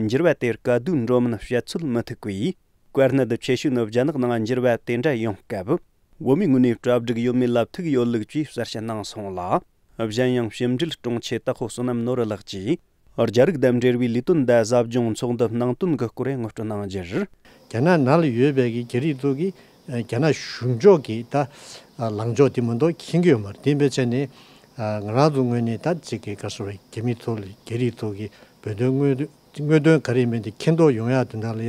འགྱུར་བ་དེ་དཀའ་སྡུག་འགྲོ་མིན་བཤད་ཚོད་མི་ཐུབ་པས། བཀའ་གནད་ཆེ་ཤོས་ནི་རྒྱ་ནག་ནང་འགྱུར་བ་དེ་འདྲ་ཡོང་སྐབས། བོད་མིའི་ངོས་ནས་གྲ་སྒྲིག་ཡོད་མེད་ལ་ཐུག་ཡོད་ལུགས་ཀྱི་གསལ་བཤད་གནང་སོང་ལ། གཞན་ཡང་ཕྱི་འབྲེལ་དྲུང་ཆེ་ཏ་ཧོ་བསོད་ནམས་ནོར་བུ་ལགས་ཀྱིས། རྒྱ་རིགས་དང་འབྲེལ་བའི་ལས་དོན་དང་ཟབ་སྦྱོང་ཚོགས་འདུ་གནང་དོན་གྱི་སྐོར་ངོ་སྤྲོད་གནང་རྒྱུར། རྒྱ་ནག་ནང་ལ་ཡོད་པའི་གི་རྒྱ་རིགས་ཚོ་གིས་རྒྱ་ནག་གཞུང་ཕྱོགས་ཀྱི་ད་ལངས་ཕྱོགས་དེ་མ་གཏོགས་མཁྱེན་གྱི་ཡོད་མ་རེད། དེ་འབད་བྱས་ནས་ང་རང་ཚོ་ངོས་ནས་ད་ཅིག་གི་ག་རེ་ཟེར་རྒྱ་མི་ཚོ་ལ་རྒྱ་རིགས་ཚོ་གི་བོད་དོན་དངོས་དངོས་དོན་ག་རེ་ཡིན་མིན་དེ་མཁྱེན་རྟོགས་ཡོང་ཡག་དོན་དག་ལ་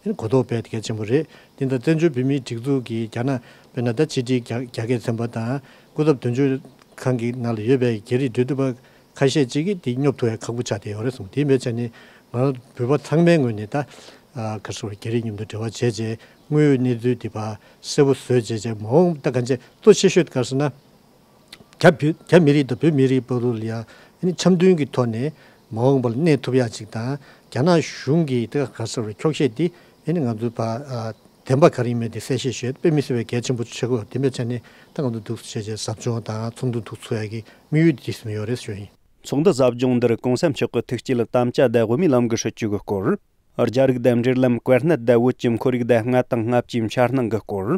ཡང་གོ་རྟོགས་སྤེལ་གལ་ཆེན་པོ་རེད། དེ་འདྲ་བཙན་བྱོལ་བོད་མིའི་སྒྲིག་འཛུགས་ཀྱི་རྒྱ་ནག་དཔེར་ན་ད་ཕྱི་དྲིལ་རྒྱ་རྒྱ་སྐད་ཚན་པ་དང་སྐུ་ཚབ་དོན་གཅོད་ཁང་གི་ནང་ལ་ཡོད་པའི་རྒྱ་རིགས་འབྲེལ་མཐུད་པ་ཁ་ཤས་ཅིག་གིས་དེ་སྙོབ་ཐུབ་ཡ་ཁག་པོ་ཆགས་བསྡད་ཡོད་རེད་གསུངས། དེ་འབད་བྱས་ནས་ང་རང་བོད་པ་ཚང་མའི་ངོས་ནས་ད་ག་རེ་ཟེར་རྒྱ་རིགས་མཉམ་དུ་འབྲེལ་བ་བྱས་རྗེས་དངོས་ཡོད་གནས་ཚུལ་དེ་ཕར་གསལ་པོ་བཟོས་རྗེས་རྗེས་མ་འོངས་ད་གང་ཅི་གཙོ་ཆེ་ཤོས་ག་རེ་ཟེར་ན། རྒྱ་བོད་རྒྱ་མི་རིགས་དང་བོད་མི་རིགས་བར་དུ་ལ་ཡང་འཆམ་མཐུན་གྱི་ཐོག་ནས་མ་འོངས་པར་གནས་ཐུབ་ཡག་ཅིག་དང་། རྒྱ་ནག་གཞུང་གི་ད་ག་རེ་ཟེར་བའི་འཁྱོག་བཤད་འདི་ང་ཚོའི་བར་བདེན་པ་ག་རེ་ཡིན་མིན་དེ་གསལ་བཤད་ཞུ་ཡ་དཔེ་མི་སྲིད་པའི་གལ་ཆེན་པོ་ཆགས་ཀྱི་ཡོད། དེ་འབད་བྱས་ནས་ད་ང་ཚོ་འདུག་སེ་བྱས་བྱས་ཟབ་སྦྱོང་དང་ཚོགས་འདུ་འདུག་ཚུགས་ཡག་གི་དམིགས་ཡུལ་འདི་ཙམ་ཡོད་རེད་ཞུ་ཡིན། ཚོགས་འདུ་ཟབ་སྦྱོང་འདིར་གོང་ས་མཆོག་གི་ཐུགས་བསྐྱེད་དམ་བཅའ་དང་དབུ་མའི་ལམ་གྱི་སྲིད་བྱུས་ཀྱི་སྐོར། རྒྱ་རིགས་དང་འབྲེལ་ལམ་བཀར་གནད་དང་བོད་ཀྱི་ཁོར་ཡུག་དང་ལྔ་དང་ལྔ་བཅུའི་འཆར་སྣང་གི་སྐོར།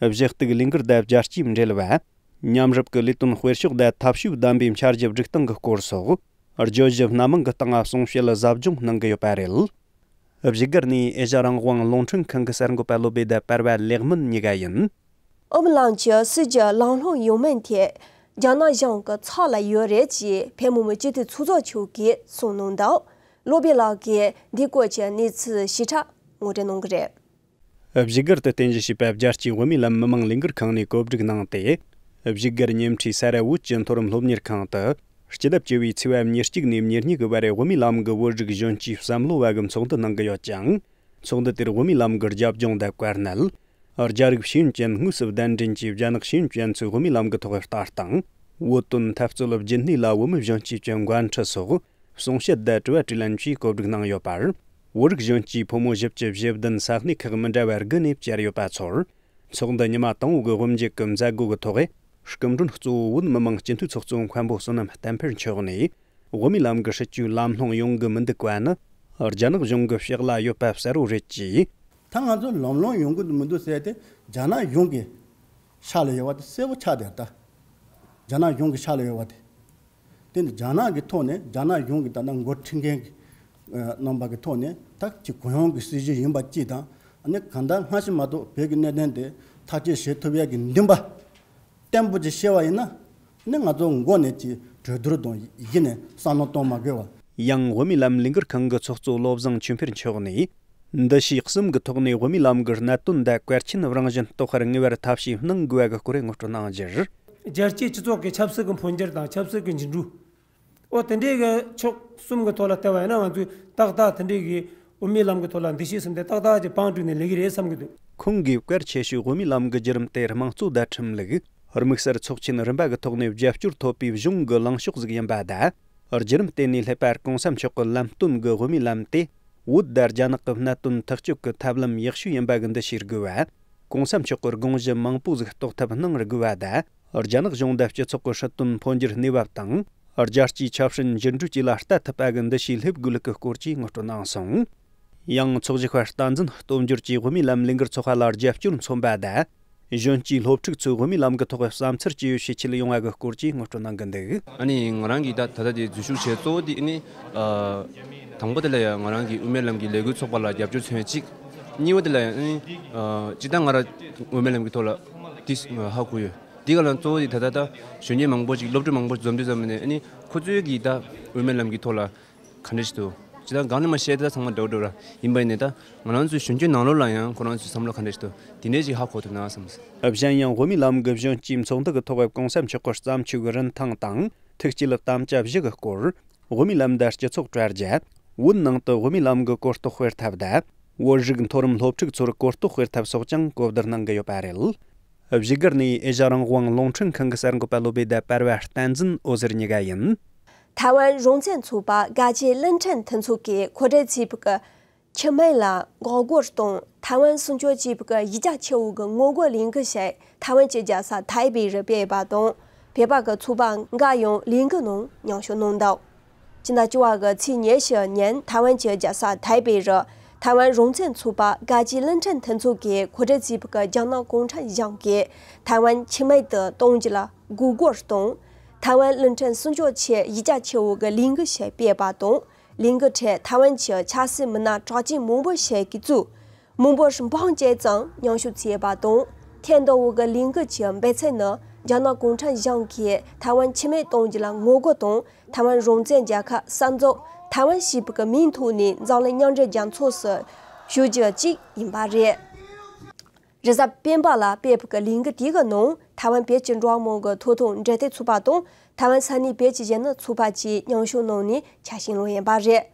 གཞི་གཏུག་ལས་འགུལ་དང་རྒྱལ་སྤྱིའི་འབྲེལ་བ། མཉམ་རུབ་ཀྱི་ལས་དོན་སྤེལ་ཕྱོགས་དང་ཐབས་ཤེས་བདམས་པའི་འཆར་གཞི་སྒྲིག་སྟངས་ཀྱི་སྐོར་སོགས། བརྗོད་གཞི་སྣ་མང་གི་སྟེང་གསུང་བཤད་ཟབ་སྦྱོང་གནང་གི་ཡོད་པ་རེད། བཞུགས་སྒར་ནས་ཨེ་ཤ་རང་དབང་རླུང་འཕྲིན་ཁང་གི་གསར་འགོད་པ་བློ་བྷེ་དང་པར་པ་ལེགས་སྨོན་གཉིས་ཀ་ཡིན། ཨོམ་ལང་གི་སྲིད་ཇུས་ལམ་ལྷོང་ཡོང་མིན་དེ་རྒྱ་ནག་གཞུང་གི་ཚབ་ལ་ཡོད་རེད་ཅེས་བོད་མི་མང་སྤྱི་འཐུས་ཚོགས་གཙོ་མཆོག་གིས་གསུངས་གནང་འདུག་བློ་བྷེ་ལགས་ཀྱིས་འདིའི་སྐོར་གྱི་གནས་ཚུལ་ཞིབ་ཕྲ་ངོ་སྤྲོད་གནང་གི་རེད། བཞུགས་སྒར་དུ་རྟེན་གཞི་བྱས་པའི་རྒྱལ་སྤྱིའི་བོད་མིའི་ལམ་མི་མང་ལས་འགུལ་ཁང་ནས་གོ་སྒྲིག་གནང་སྟེ། བཞུགས་སྒར་ཉེ་འཁྲིས་ས་ར་བོད་ཀྱི་མཐོ་རིམ་སློབ་གཉེར་ཁང་དུ། སྤྱི་ཟླ་བཅུ་བའི་ཚེས་པ་ཉེར་གཅིག་ནས་ཉེར་གཉིས་ཀྱི་བར་བོད་མིའི་ལམ་གྱི་བོད་རིགས་གཞོན་སྐྱེས་བསམ་བློ་བ་གི་ཚོགས་འདུ་གནང་གི་ཡོད་ཅིང་། ཚོགས་འདུ་དེར་བོད་མིའི་ལམ་གྱི་རྒྱབ་ལྗོངས་དང་བཀའ་གནད། རྒྱ་རིགས་ཤེས་ཡོན་ཅན་དངོས་སུ་གདན་འདྲེན་གྱིས་རྒྱ་ནག་ཤེས་ཡོན་ཅན་ཚོས་བོད་མིའི་ལམ་གྱི་ཐོག་ལྟ་སྟངས། བོད་དོན་འཐབ་རྩོད་ལ་རྒྱུན་གནས་ལ་བོད་མི་གཞོན་སྐྱེས་ཀྱི་འགན་འཁྲི་སོགས། གསུང་བཤད་དང་དྲི་བ་དྲིས་ལན་བཅས་གོ་སྒྲིག་གནང་ཡོད་པར། བོད་རིགས་གཞོན་སྐྱེས་ཕོ་མོ་བཞི་བཅུ་ཞེ་བདུན་ས་གནས་ཁག་མི་འདྲ་བ་དགུ་ནས་བཅར་ཡོད་པ་ཚོར། ཚོགས་འདུ་ཉི་མ་དང་པོ་གི་དབུ་འབྱེད་ཀྱི་མཛད་སྒོ་གི་ཐོག་སྐུ་མགྲོན་གཙོ་བོ་བོད་མི་མང་སྤྱི་འཐུས་ཚོགས་གཙོ་མཁན་པོ་བསོད་ནམས་བསྟན་འཕེལ་མཆོག་ནས། བོད་མིའི་ལམ་གྱི་སྲིད་བྱུས་ལམ་ལྷོང་ཡོང་གི་མི་འདུག་པ་ནི། རྒྱ་ནག་གཞུང་གི་ཕྱག་ལ་ཡོད་པ་གསལ་པོ་རེད་ཅེས། ད་ང་ཚོ་ལམ་ལྷོང་ཡོང་གི་མི་འདུག་ཟེར་ཏེ། རྒྱ་ནག་གཞུང་གི་ཕྱག་ལ་ཡོད་པ་དེ་གསལ་པོ་ཆགས་བསྡད་ད། རྒྱ་ནག་གཞུང་གི་ཕྱག་ལ་ཡོད་པ་དེ། དེ་ནི་རྒྱ་ནག་གི་ཐོག་ནས་རྒྱ་ནག་གཞུང་གི་ད་ལྟ་འགོ་ཁྲིད་མཁན་གྱི་རྣམ་པ་གི་ཐོག་ནས་ད་ཅིག་གུ་ཡངས་ཀྱི་སྲིད་བྱུས་ཡིན་པ་གཅིག་དང་། ཨ་ནི་གང་ལྟར་སྔ་ཕྱི་མ་གཏོགས་བོད་ཀྱི་གནད་དོན་དེ་ཐག་གཅོད་བྱེད་ཐུབ་ཡག་གི་འདུན་པ་བརྟན་པོ་ཅིག་བཤད་པ་ཡིན་ན། ཨ་ནི་ང་ཚོ་མགོ་ནས་ཅིག་གྲོས་བསྡུར་དང་ཡིད་ནས་བསམ་བློ་གཏོང་མ་དགོས་པ། ཡང་བོད་མིའི་ལམ་ལས་འགུལ་ཁང་གི་ཚོགས་གཙོ་བློ་བཟང་ཆོས་འཕེལ་མཆོག་ནས། འདུ་ཤེས་གསུམ་གྱི་ཐོག་ནས་བོད་མིའི་ལམ་གྱི་གནད་དོན་དང་གལ་ཆེན་རང་བཞིན་རྟོགས་པར་ངེས་པར་ཐབས་ཤེས་གནང་དགོས་པ་གི་སྐོར་ངོ་སྤྲོད་གནང་རྒྱུར། རྒྱལ་སྤྱིའི་སྤྱི་ཚོགས་ཀྱི་ཆབ་སྲིད་ཀྱི་འཕོ་འགྱུར་དང་ཆབ་སྲིད་ཀྱི་འགྱུར་འགྲོས། འོ་དེ་འདྲའི་གི་ཕྱོགས་གསུམ་གྱི་ཐོག་ལ་བལྟས་པ་ཡིན་ན། ང་ཚོས་ཏག་ཏག་དེ་འདྲའི་གི་བོད་མིའི་ལམ་གྱི་ཐོག་ལ་འདུ་ཤེས་གསུམ་དེ་ཏག་ཏག་ཅིག་བང་བསྒྲིགས་ནས་ལས་ཀྱི་རེད་བསམ་གྱི་འདུག། ཁོང་གིས་གལ་ཆེ་ཤོས་བོད་མིའི་ལམ་གྱི་བརྒྱུད་རིམ་དེ་དམངས་གཙོ་དང་ཁྲིམས་ལུགས། དམིགས་བསལ་ཚོགས་ཆེན་རིམ་པ་གི་ཐོག་ནས་རྒྱབ་སྐྱོར་ཐོབ་པའི་གཞུང་གི་ལངས་ཕྱོགས་ཟིག་ཡིན་པ་དང་། བརྒྱུད་རིམ་དེ་ནས་སླེབས་པར་གོང་ས་མཆོག་གི་ལམ་སྟོན་གྱི་བོད་མིའི་ལམ་དེ། བོད་དང་རྒྱ་ནག་གི་གནད་དོན་ཐག་གཅོད་ཀྱི་ཐབས་ལམ་ཡག་ཤོས་ཡིན་པ་གི་འདུ་ཤེས་དགོས་པ། གོང་ས་མཆོག་གི་དགོངས་གཞི་མང་པོ་ཟིག་རྟོགས་ཐབས་གནང་དགོས་པ་དང་། རྒྱ་ནག་གཞུང་དང་སྤྱི་ཚོགས་ཀྱི་སྲིད་དོན་འཕོ་འགྱུར་གནས་བབ་དང་། རྒྱལ་སྤྱིའི་ཆབ་སྲིད་འགྱུར་འགྲོས་བཅས་ལ་ལྟ་ཐུབ་པ་གི་འདུ་ཤེས་སླེབས་དགོས་ལུགས་ཀྱི་སྐོར་བཅས་ངོ་སྤྲོད་གནང་སོང་། ཡང་ཚོགས་ཞུགས་པ་བསྟན་འཛིན་སྟོབས་འབྱོར་གྱིས་བོད་མིའི་ལམ་ལས་འགུལ་ཚོགས་པ་ལ་རྒྱབ་སྐྱོར་མཚོན་པ་དང་། གཞོན་སྐྱེས་སློབ་ཕྲུག་ཚོས་བོད་མིའི་ལམ་གྱི་ཐོག་བསམ་འཆར་བཅས་ཡོད་ཤས་ཆེད་ཡོང་བ་གི་སྐོར་བཅས་ངོ་སྤྲོད་གནང་གི་འདུག། ཨ་ནི་ང་རང་གིས་ད་ད་ལྟ་དེ་འཛུལ་ཞུགས་བྱས་གཙོ་བོ་དེ་ཨ་ནི། ཨ། དང་པོ་དེ་ལ་ཡང་ང་རང་གིས་དབུ་མའི་ལམ་གྱི་ལས་འགུལ་ཚོགས་པ་ལ་རྒྱབ་སྐྱོར་མཚོན་ཡ་གཅིག། གཉིས་པ་དེ་ལ་ཡང་ཨ་ནི། ཨ། སྤྱིར་བཏང་ང་རང་དབུ་མའི་ལམ་གྱི་ཐོག་ལ་དེ་ཧ་གོ་ཡོད། དེ་ག་ལ་གཙོ་བོ་དེ་ད་ལྟ་ད་གཞོན་སྐྱེས་མང་པོ་ཅིག་སློབ་ཕྲུག་མང་པོ་འཛོམས་དུས་ཙམ་ནས་ཨ་ནི་ཁོ་ཚོས་ཀྱིས་ད་དབུ་མའི་ལམ་གྱི་ཐོག་ལ་ག་འདྲ་ཞིག་འདུག། སྤྱིར་བཏང་གང་ནས་མ་བཤད་དེ་ད་ཚང་མ་འདྲ་བོ་འདྲ་བོ་ར་ཡིན་པ་ཡིན་ནའི་ད་ང་རང་ཚོའི་གཞོན་སྐྱེས་ནང་ལོགས་ལ་ཡང་ཁོ་རང་ཚོའི་བསམ་བློ་ག་འདྲ་ཞིག་འདུག། དེ་འདྲས་ཅིག་ཧ་གོ་ཐུབ་ན་བསམ་སོང་། གཞན་ཡང་བོད་མིའི་ལམ་གྱི་གཞོན་སྐྱེས་ཚོགས་འདུ་གི་ཐོག་གོང་ས་མཆོག་གི་བརྩམས་ཆོས་ཀྱི་རིན་ཐང་དང་ཐུགས་བསྐྱེད་དམ་བཅའ་བཞི་གི་སྐོར། བོད་མིའི་ལམ་དང་སྤྱི་ཚོགས་དྲ་རྒྱ། བོད་ནང་དུ་བོད་མིའི་ལམ་གྱི་གོ་རྟོགས་སྤེལ་ཐབས་དང་། བོད་རིགས་མཐོ་རིམ་སློབ་ཕྲུག་ཚོར་གོ་རྟོགས་སྤེལ་ཐབས་སོགས་ཀྱང་གོ་བསྡུར་གནང་གི་ཡོད་པ་རེད། བཞུགས་སྒར་ནས་ཨེ་ཤ་རང་དབང་རླུང་འཕྲིན་ཁང་གི་གསར་འགོད་པ་བློ་བྷེ་དང་པར་བ་བསྟན་འཛིན་འོད་ཟེར་གཉིས་ཀ་ཡིན། ཐའེ་ཝན་རང་བཙན་ཚོགས་པ་རྒྱལ་སྤྱིའི་གླིང་ཕྲན་མཐུན་ཚོགས་ཀྱིས་གོ་སྒྲིག་བྱས་པའི་ཁྱི་སྨད་ལ་འགོག་རྒོལ་དང་ཐའེ་ཝན་སྲུང་སྐྱོབ་བྱེད་པའི་ཡིག་ཆ་ཆེ་བོ་གི་ངོ་རྒོལ་ལས་འགུལ་ཞིག་ཐའེ་ཝན་གྱི་རྒྱལ་ས་ཐའེ་པེ་རུ་སྤེལ་བ་དང་། བོད་པ་གི་ཚོགས་པ་འགའ་ཡང་ལས་འགུལ་ནང་མཉམ་ཞུགས་གནང་འདུག། ཕྱི་ཟླ་བཅུ་པ་གི་ཚེས་ཉི་ཤུ་ཉིན་ཐའེ་ཝན་གྱི་རྒྱལ་ས་ཐའེ་པེ་རུ་ཐའེ་ཝན་རང་བཙན་ཚོགས་པ་རྒྱལ་སྤྱིའི་གླིང་ཕྲན་མཐུན་ཚོགས་ཀྱིས་གོ་སྒྲིག་བྱས་པའི་རྒྱ་ནག་གུང་ཁྲན་གཞུང་གིས་ཐའེ་ཝན་ཁྱི་སྨད་དུ་གཏོང་རྒྱུ་ལ་འགོག་རྒོལ་དང་། ཐའེ་ཝན་གླིང་ཕྲན་སྲུང་སྐྱོབ་ཆེད་ཡིག་ཆ་ཆེ་བོ་གི་ལས་འགུལ་ཞིག་སྤེལ་བ་དང་། ལས་འགུལ་ཁྲོད་ཐའེ་ཝན་གྱི་ཆབ་སྲིད་མི་སྣ་གྲགས་ཅན་མང་པོ་ཞིག་གིས་གཙོས། མི་འབོར་འབུམ་གཅིག་ཙམ་མཉམ་ཞུགས་བྱས་པ་དང་། ཐེངས་འདི་བོ་གི་ལས་འགུལ་གྱི་འབད་ཚད་ནི་རྒྱ་ནག་གུང་ཁྲན་གཞུང་གིས་ཐའེ་ཝན་ཁྱི་སྨད་གཏོང་རྒྱུ་ལ་ངོ་རྒོལ་དང་། ཐའེ་ཝན་རང་བཙན་རྒྱལ་ཁབ་གསར་འཛུགས་ཐའེ་ཝན་ཞེས་པའི་མིང་ཐོག་ནས་འཛམ་གླིང་མཉམ་འབྲེལ་རྒྱལ་ཚོགས་སུ་ཞུ་རྒྱུ་གཅིག་ཡིན་པ་རེད། རེས་གཟའ་སྤེན་པ་ལ་སྤེལ་བའི་ལས་འགུལ་དེ་གི་ནང་ཐའེ་ཝན་བོད་ཀྱི་འགྲོ་བ་མིའི་ཐོབ་ཐང་འབྲེལ་མཐུད་ཚོགས་པ་དང་ཐའེ་ཝན་ས་གནས་བོད་ཀྱི་གཞོན་ནུ་ཚོགས་པ་བཅས་མཉམ་ཞུགས་གནང་ནས་ཆ་ཤས་ལོན་ཡིན་པ་རེད།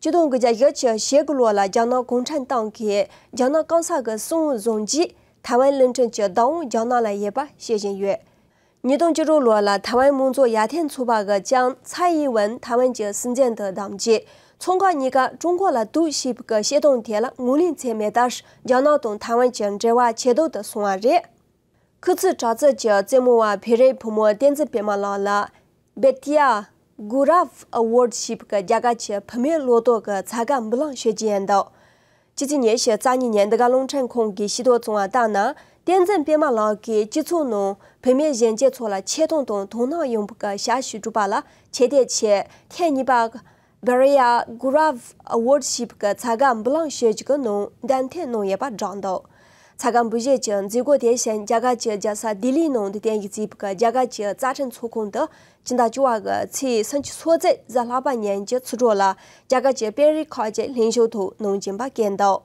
ཆིག་སྟོང་དགུ་བརྒྱ་བཞི་བཅུ་ཞེ་དགུ་ལོ་ལ་རྒྱ་ནག་གུང་ཁྲན་ཏང་གིས་རྒྱ་ནག་གང་ས་གི་སྲིད་དབང་བཟུང་རྗེས་ཐའེ་ཝན་གླིང་ཕྲན་གྱི་བདག་དབང་རྒྱ་ནག་ལ་ཡོད་པ་ཤེས་བཞིན་ཡོད། ཉིས་སྟོང་བཅུ་དྲུག་ལོ་ལ་ཐའེ་ཝན་མང་གཙོ་ཡར་ཐོན་ཚོགས་པ་གི་ལྕམ་ཚའེ་ཡིན་ཝེན་ཐའེ་ཝན་གྱི་སྲིད་འཛིན་དུ་བདམས་རྗེས། མཚོ་འགག་གཉིས་ཀ་ཀྲུང་གོ་ལ་གཏུགས་ཞེས་པའི་བཤད་སྟངས་དེ་ལ་ངོས་ལེན་བྱས་མེད་སྟབས། རྒྱ་ནག་དང་ཐའེ་ཝན་གྱི་འབྲེལ་བ་ཇེ་སྡུག་ཏུ་སོང་བ་རེད། ཁུ་ཚུར་དྲག་རྩལ་གྱི་རྩེད་མོ་བ་བོད་རིགས་བུ་མོ་བསྟན་འཛིན་པད་མ་ལགས་ལ་Bettiah Gurov Award ཞེས་པའི་རྒྱ་གར་གྱི་བུད་མེད་བློ་གཏོད་ཀྱི་ཚ་ག་འབུམ་ལམ་ཞུ་རྒྱུ་ཡིན་འདུག། ཕྱི་ཚེས་ཉི་ཤུ་རྩ་གཉིས་ཉིན་འདི་ག་རླུང་འཕྲིན་ཁང་གིས་ཤེས་རྟོགས་བྱུང་བ་ལྟར་ན། བསྟན་འཛིན་པད་མ་ལགས་ཀྱིས་སྤྱི་ཚོགས་ནང་བུད་མེད་གཞོན་སྐྱེས་ཚོ་ལ་ཆེ་མཐོང་དང་དོ་སྣང་ཡོང་བའི་ཞབས་ཞུ་བསྒྲུབས་པ་ལ་ཆེ་བསྟོད་ཆེད་ཐེངས་གཉིས་པ་Bettiah Gurov Award ཞེས་པའི་ཚ་ག་འབུམ་ལམ་ཞུ་རྒྱུ་གི་ནང་འདེམས་ཐོན་གནང་ཡོད་པ་བསྒྲགས་འདུག། ཚ་ཁང་འབུལ་བཞེས་ཀྱི་མཛད་སྒོ་དེ་བཞིན་རྒྱ་གར་གྱི་རྒྱལ་ས་ལྡི་ལིའི་ནང་དུ་རྟེན་གཞི་བྱས་པའི་རྒྱ་གར་གྱི་རྩ་ཁྲིམས་ཚོགས་ཁང་དུ་སྤྱི་ཟླ་བཅུ་པ་གི་ཚེས་སུམ་ཅུ་སོ་གཅིག་གཟའ་ལྷག་པ་ཉིན་གྱི་ཚེས་དྲུག་ལ་རྒྱ་གར་གྱི་དཔོན་རིགས་ཁག་ཅིག་ལྷན་ཞུགས་ཐོག་གནང་བཞིན་པ་བཀོད་འདུག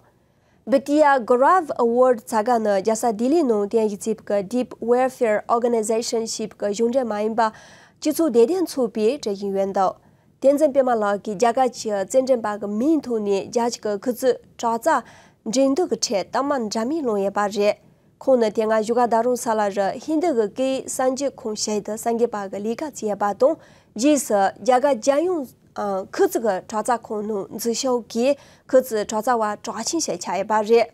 Bidya Gaurav Award ཟེར་མཁན་ནི་རྒྱལ་ས་ལྡི་ལིའི་ནང་རྟེན་གཞི་བྱས་པའི་Deep Welfare Organization ཞེས་པའི་གཞུང་འབྲེལ་མ་ཡིན་པ་སྤྱི་ཚོགས་བདེ་དོན་ཚོགས་པས་སྤྲད་བཞིན་ཡོད་འདུག་བསྟན་འཛིན་པད་མ་ལགས་ཀྱིས་རྒྱ་གར་གྱི་རྩེད་འགྲན་པ་གི་མིང་ཐོག་ནས་རྒྱ་གཞུང་གི་ཁུ་ཚུར་དྲག་རྩལ་འགྲན་བསྡུར་གྱི་ཁྲོད་རྟགས་མ་འདྲ་མིན་བླངས་ཡོད་པ་རེད། ཁོང་ནི་དེ་སྔ་བཞུགས་སྒར་རྡ་རམ་ས་ལ་རུ་ཧིན་རྡུ་གི་སྐད་ཡིག་གསར་འགྱུར་ཁང་ཞིག་ཏུ་གསར་འགོད་པ་གི་ལས་ཀ་བྱས་པ་དང་། རྗེས་སུ་རྒྱ་གར་རྒྱལ་ཡོངས་ཁུ་ཚུར་གྱི་དྲག་རྩལ་ཁང་ནང་འཛུལ་ཞུགས་ཀྱིས་ཁུ་ཚུར་དྲག་རྩལ་བ་གྲགས་ཆེན་ཞིག་ཆགས་ཡོད་པ་རེད།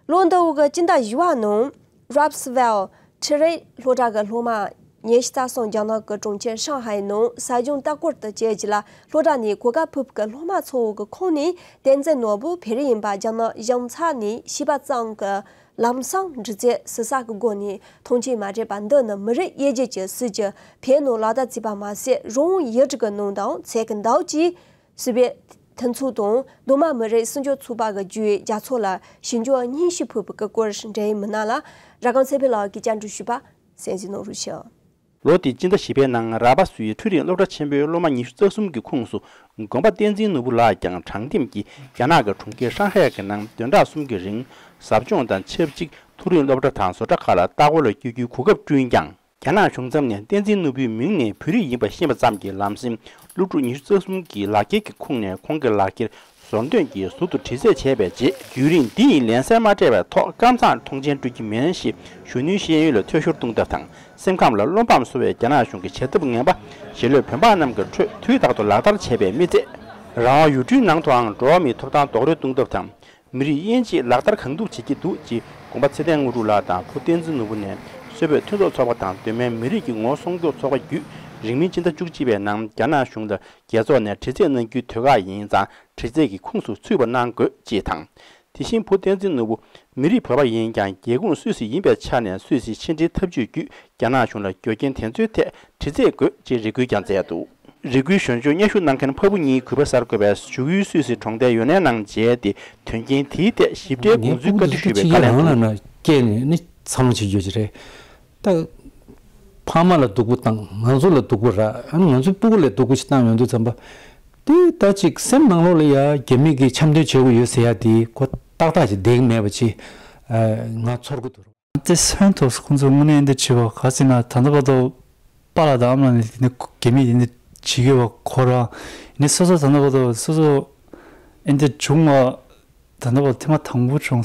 ལོ་འདི་བོ་གི་སྤྱི་ཟླ་བཞི་པ་ནང་Rapperswil ཁྲི་རལ་སློབ་གྲྭ་གི་སློབ་མ་ཉི་ཤུ་རྩ་གསུམ་རྒྱ་ནག་གི་གྲོང་ཁྱེར་ཧྲང་ཧའེ་ནང་ས་སྦྱོང་ལྟ་སྐོར་དུ་བྱེད་རྒྱུ་ལ་སློབ་གྲྭ་ནས་གོ་སྐབས་ཕུལ་བའི་སློབ་མ་ཚོ་གི་ཁོངས་ནས་བསྟན་འཛིན་ནོར་བུ་བོད་རིགས་ཡིན་པ་རྒྱ་ནག་གཞུང་ཚབ་ནས་ཤེས་པ་ཙམ་གྱི་ལམ་སང་འདྲི་རྩད་ཟུར་ཟ་གི་སྒོ་ནས་མཐོང་ཆེན་མ་སྤྲད་པ་འདི་ནི་མི་རིགས་དབྱེ་འབྱེད་ཀྱི་སྲིད་ཇུས་བོད་ནང་ལག་བསྟར་བྱས་པ་མ་ཟད་རང་དབང་ཡུལ་གྲུ་གི་ནང་དུའང་བྱེད་ཀྱི་འདུག་ཅེས། སུད་སི་མཐུན་ཚོགས་དང་རྡོག་མ་མི་རིགས་སྲུང་སྐྱོབ་ཚོགས་པ་གི་བརྒྱུད་རྒྱ་མཚོ་ལ་ཞིབ་འཇུག་སྙན་ཞུ་ཕུལ་བའི་སྐོར་འབྲེལ་ཡོད་མི་སྣ་ལ་ར་སྒང་ཚེ་འཕེལ་ལགས་ཀྱིས་བཅར་འདྲི་ཞུས་པ་གསན་གཟིགས་གནང་རོགས་ཞུ། ལོ་འདིའི་སྤྱི་ཟླ་བཞི་པའི་ནང་ར་པ་སུའི་འཕྲུལ་རིག་སློབ་གྲྭ་ཆེན་པོའི་སློབ་མ་ཉི་ཤུ་རྩ་གསུམ་གྱི་ཁོངས་སུ་དགོན་པ་བསྟན་འཛིན་ནོར་བུ་ལགས་ཀྱང་དྲང་ལྡེམ་གྱིས་རྒྱ་ནག་གི་གྲོང་ཁྱེར་ཧྲང་ཧའེ་གི་ནང་བདུན་ཕྲག་གསུམ་གྱི་རིང་ཟབ་སྦྱོང་དང་ཆབས་ཅིག་མཐོ་རིམ་སློབ་གྲྭ་དང་བཟོ་གྲྭ་ཁག་ལ་ལྟ་སྐོར་ལ་བསྐྱོད་རྒྱུའི་གོ་སྐབས་བསྐྲུན་ཀྱང་། རྒྱ་ནག་གཞུང་མཚམས་ནས་བསྟན་འཛིན་ནོར་བུའི་མིང་ནས་བོད་རིགས་ཡིན་པ་ཤེས་པ་ཙམ་གྱིས་ལམ་སེང་སློབ་ཕྲུག་ཉི་ཤུ་རྩ་གསུམ་གྱི་ལག་འཁྱེར་གྱི་ཁོངས་ནས་ཁོང་གི་ལག་འཁྱེར་ཟུར་འདོན་གྱིས་ཟུར་དུ་དྲི་རྩད་བྱས་པའི་རྗེས། བརྒྱུད་རིམ་འདི་ཡི་ལན་གསལ་མ་སྤྲད་པའི་ཐོག་ཀམ་ཚང་མཐོང་མཆན་སྤྲོད་ཀྱི་མིན་ཞེས་གཞོན་ནུའི་ཤེས་ཡོན་ལ་འཐུས་ཤོར་གཏོང་ཐབས་དང་སེམས་ཁམས་ལ་བློ་ཕམ་བཟོ་བའི་རྒྱ་ནག་གཞུང་གི་བྱ་ཐབས་ངན་པ་ཞི་ལྷོད་བོད་འབངས་རྣམས་ཀྱི་ཁྲོད་དུས་རྟག་ཏུ་ལག་བསྟར་བྱས་པའི་མི་ཚད། རང་དབང་ཡུལ་གྲུའི་ནང་དུའང་འགྲོ་བ་མིའི་ཐོབ་ཐང་རྡོག་རོལ་གཏོང་ཐབས་དང་། མི་རིགས་དབྱེ་འབྱེད་ལག་བསྟར་གང་ཐུབ་བྱེད་ཀྱི་འདུག་ཅེས་དགོངས་པ་ཚེ་བརྟན་དངོས་གྲུབ་ལགས་དང་བུ་བསྟན་འཛིན་ནོར་བུ་ནས་སུད་བོད་མཐུན་ཚོགས་ཚོགས་པ་དང་གདོད་མའི་མི་རིགས་ཀྱི་ངོ་བོ་སྲུང་སྐྱོབ་ཚོགས་པ་བརྒྱུད་རིང་མིན་སྤྱི་ཟླ་བཅུ་གཅིག་པའི་ནང་རྒྱ་ནག་གཞུང་ལ་རྒྱལ་ཚོགས་ནས་དྲི་རྩད་གནང་རྒྱུའི་དུས་བཀག་ཡིན་ཙང་དྲི་རྩད་ཀྱི་ཁོངས་སུ་ཚུད་པ་གནང་དགོས་ཅེས་དང་། དེ་བཞིན་བུ་བསྟན་འཛིན་ནོར་བུ་མི་རིགས་བོད་པ་ཡིན་ཀྱང་རྒྱལ་ཁོངས་སུད་སི་ཡིན་པའི་ཆ་ནས་སུད་སིའི་ཕྱི་འབྲེལ་ཐབས་ཇུས་བརྒྱུད་རྒྱ་ནག་གཞུང་ལ་རྒྱུ་རྐྱེན་དེ་ཚོའི་ཐད་དྲི་རྩད་དགོས་ཅེས་རེ་སྐུལ་ཀྱང་མཛད་འདུག་རེ་སྐུལ་ཞུ་སྙན་ཞུ་གནང་མཁན་ཕ་བུ་གཉིས་གུས་པ་གསར་འགོད་པས་བཞུགས་ཡུལ་སུད་སི་གྲོང་རྡལ་ཡོ་ནན་ནང་མཇལ་ཏེ་དོན་རྐྱེན་དེའི་ཐད་ཞིབ་ཕྲའི་དགོངས་ཚུལ་བཀའ་འདྲི་ཞུས་པའི་བཀའ་ལན་ཕྱི་རྒྱལ་ཡོངས་ལ་ན་སྐྱེས་ནས་ནི་འཚར་ལོངས་བྱེད་རྒྱུ་ཅིག་རེད། ད་ཕ་མ་ལ་སྡུག་པོ་བཏང་ང་ཚོ་ལ་སྡུག་པོ་རག་ཨ་ནི་ང་ཚོའི་སྤུ་གུ་ལ་སྡུག་པོ་ཞིག་བཏང་ཡོང་དུས་ཙམ་པ། དེ་ད་ཅིག་སེམས་ནང་ལོགས་ལ་ཡ་རྒྱ་མི་གིས་འཆམ་མཐུན་བྱེད་དགོས་ཡོད་ཟེར་ཡ་དེ་གོ་ཏག་ཏག་ཅིག་བསྡད་ཀྱི་མེད་པ་ཅིག་ང་ཚོར་གི་འདུག་དེ་སོན་ཐོག་ཁོང་ཚོ་དངོས་གནས་འདི་བྱེད་པ་ག་ཟེར་ན་ད་ལྟ་བར་དུ་པཱ་ལགས་དང་ཨ་མ་ལགས་ནས་དེ་ནས་རྒྱ་མིས་དེ་འདྲ་བྱེད་ཀྱི་ཡོད་པ་ཁོ་རང་ནས་སོ་སོ་ད་ལྟ་བར་དུ་སོ་སོ་ཨེ་འདྲ་བྱུང་བ་ད་ལྟ་བར་ཐེངས་མ་དང་པོ་བྱུང་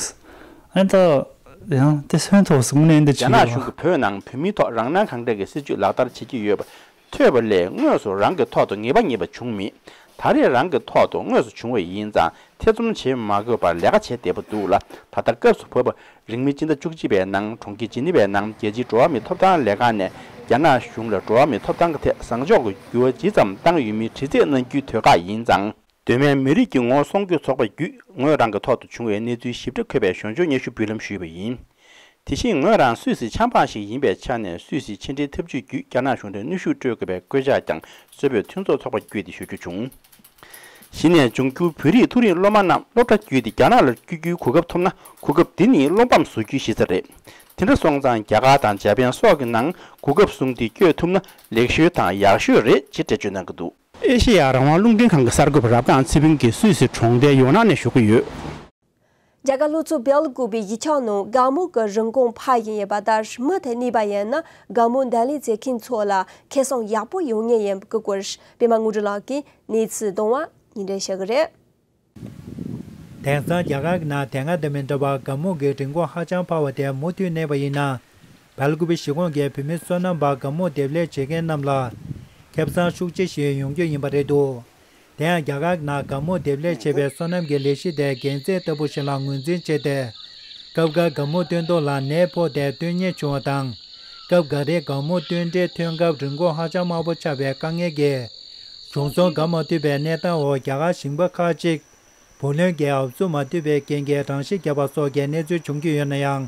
ཨ་ནི་ད་ཡང་དེ་སོན་ཐོག་དངོས་གནས་ཨེ་འདྲ་བྱེད་ཀྱི་ཡོད་པ། རྒྱ་ནག་གཞུང་གིས་བོད་ནང་བོད་མིའི་ཐོག་རང་སྣང་གང་དྲག་གི་སྲིད་བྱུས་ལག་བསྟར་བྱེད་ཀྱི་ཡོད་པ། ཐོས་པ་ལས་དངོས་སུ་རང་གི་ཐོག་ཏུ་ངེས་པ་ངེས་པ་བྱུང་མེད། ད་རེས་རང་གི་ཐོག་ཏུ་དངོས་སུ་བྱུང་བ་ཡིན་ཙང་ཐེ་ཚོམ་བྱེད་མ་དགོས་པར་ལས་ཀ་བྱེད་བདེ་པོ་འདུག་ལ། ད་ལྟ་སྐབས་སུ་བབས་པ་རིང་མིན་སྤྱི་ཟླ་བཅུ་གཅིག་པའི་ནང་གྲོང་ཁྱེར་ཇི་ནི་ཝའི་ནང་རྒྱལ་སྤྱིའི་འགྲོ་བ་མིའི་ཐོབ་ཐང་ལས་ཁང་ནས་རྒྱ་ནག་གཞུང་ལ་འགྲོ་བ་མིའི་ཐོབ་ཐང་གི་ཐད་བཟང་ཕྱོགས་ཀྱི་འགྱུར་བ་ཇི་ཙམ་བཏང་ཡོད་མེད་དྲི་རྩད་གནང་རྒྱུའི་དུས་བཀག་ཡིན་ཙང་། གདོད་མའི་མི་རིགས་ཀྱི་ངོ་བོ་སྲུང་སྐྱོབ་ཚོགས་པ་བརྒྱུད་ངོས་རང་གི་ཐོག་ཏུ་བྱུང་བའི་གནས་ཚུལ་ཞིབ་ཕྲ་འཁོད་པའི་ཞུ་སྦྱོར་སྙན་ཞུ་འབུལ་ལམ་ཞུས་པ་ཡིན། དེ་བཞིན་ངོས་རང་སུད་སི་ཆབ་འབངས་ཤིག་ཡིན་པའི་ཆ་ནས་སུད་སིའི་ཕྱི་འབྲེལ་ཐབས་ཇུས་བརྒྱུད་རྒྱ་ནག་གཞུང་འབྲེལ་གནོན་ཤུགས་སྤྲོད་དགོས་པའི་སྐུལ་ལྕག་ཀྱང་སུད་བོད་མཐུན་ཚོགས་ཚོགས་པ་བརྒྱུད་དེ་ཞུ་རྒྱུ་བྱུང་། གཞི་ནས་འབྱུང་འགྱུར་བོད་རིགས་མཐོ་རིམ་སློབ་མ་རྣམས་སློབ་གྲྭ་བརྒྱུད་དེ་རྒྱ་ནག་ལ་བསྐྱོད་རྒྱུའི་གོ་སྐབས་ཐོབ་ན་གོ་སྐབས་འདི་ནི་བློ་ཕམ་བཟོ་རྒྱུའི་གཞི་རྩ་རེད། དེ་འདྲ་སོང་ཙང་རྒྱ་གར་དང་འཇར་པན་སོགས་ཀྱི་ནང་གོ་སྐབས་བཟུང་སྟེ་བསྐྱོད་ཐུབ་ན་ལེགས་ཤོས་དང་ཡག་ཤོས་རེད་ཅེས་འགྲེལ་བརྗོད་གནང་གི་འདུག་ཨེ་ཤེ་ཡ་རང་དབང་རླུང་འཕྲིན་ཁང་གི་གསར་འགོད་པ་རབ་སྒང་ཚེ་ཕུན་གྱིས་སུད་སི་གྲོང་རྡལ་ཡོ་ནན་ནས་ཞུ་གི་ཡོད། རྒྱ་གར་ལྷོ་ཕྱོགས་སྦེལ་ཀོབ་པའི་གཞིས་ཆགས་ནང་དགའ་མོ་གི་རིན་གོང་འཕར་བཞིན་ཡོད་པ་དང་མུ་མཐུད་གནས་པ་ཡིན་ན་དགའ་མོ་འདེབས་ལས་བྱེད་མཁན་ཚོ་ལ་ཁེ་བཟང་ཡག་པོ་ཡོང་ངེས་ཡིན་པའི་སྐོར་པད་མ་དངོས་གྲུབ་ལགས་ཀྱིས་གནས་ཚུལ་བཏང་བ་ཉིན་རེ་བཤད་གི་རེད། དེང་སང་རྒྱ་གར་གྱི་ནང་དེ་སྔ་དང་མི་འདྲ་བར་དགའ་མོ་གི་རིན་གོང་ཧ་ཅང་འཕར་བ་དེ་མུ་མཐུད་གནས་པ་ཡིན་ན། སྦེལ་ཀོབ་པའི་གཞིས་ཁོངས་ཀྱི་བོད་མི་སོ་ནམ་པ་དགའ་མོ་འདེབས་ལས་བྱེད་མཁན་རྣམས་ལ་ཁེ་བཟང་ཤུགས་ཆེ་ཞིག་ཡོང་རྒྱུ་ཡིན་པ་རེད་འདུག་དེ་ཡང་རྒྱ་གར་གྱི་ནང་དགའ་མོ་འདེབས་ལས་བྱེད་པའི་སོ་ནམ་གྱི་ལས་གཞི་དེ་དགེ་མཚན་ལྟ་བུ་ཞིག་ལ་ངོས་འཛིན་བྱས་ཏེ། སྐབས་འགར་དགའ་མོ་བཏོན་ཐོག་ལ་ནད་ཕོག་སྟེ་བཏོན་ཉེན་བྱུང་བ་དང་། སྐབས་འགའ་རེ་དགའ་མོ་བཏོན་འཕྲལ་ཐོན་སྐབས་རིན་གོང་ཧ་ཅང་དམའ་པོ་ཆགས་པའི་དཀའ་ངལ་གྱིས། བྱུང་སོང་དགའ་མ་ཐུབ་པའི་གནས་སྟངས་འོག་རྒྱ་གར་ཞིང་པ་ཁག་ཅིག་བུ་ལོན་གྱི་འུབ་ཚུགས་མ་ཐུབ་པའི་རྐྱེན་གྱིས་རང་ཤི་བརྒྱབ་པ་སོགས་ཀྱི་གནས་ཚུལ་བྱུང་གི་ཡོད་ན་ཡང་།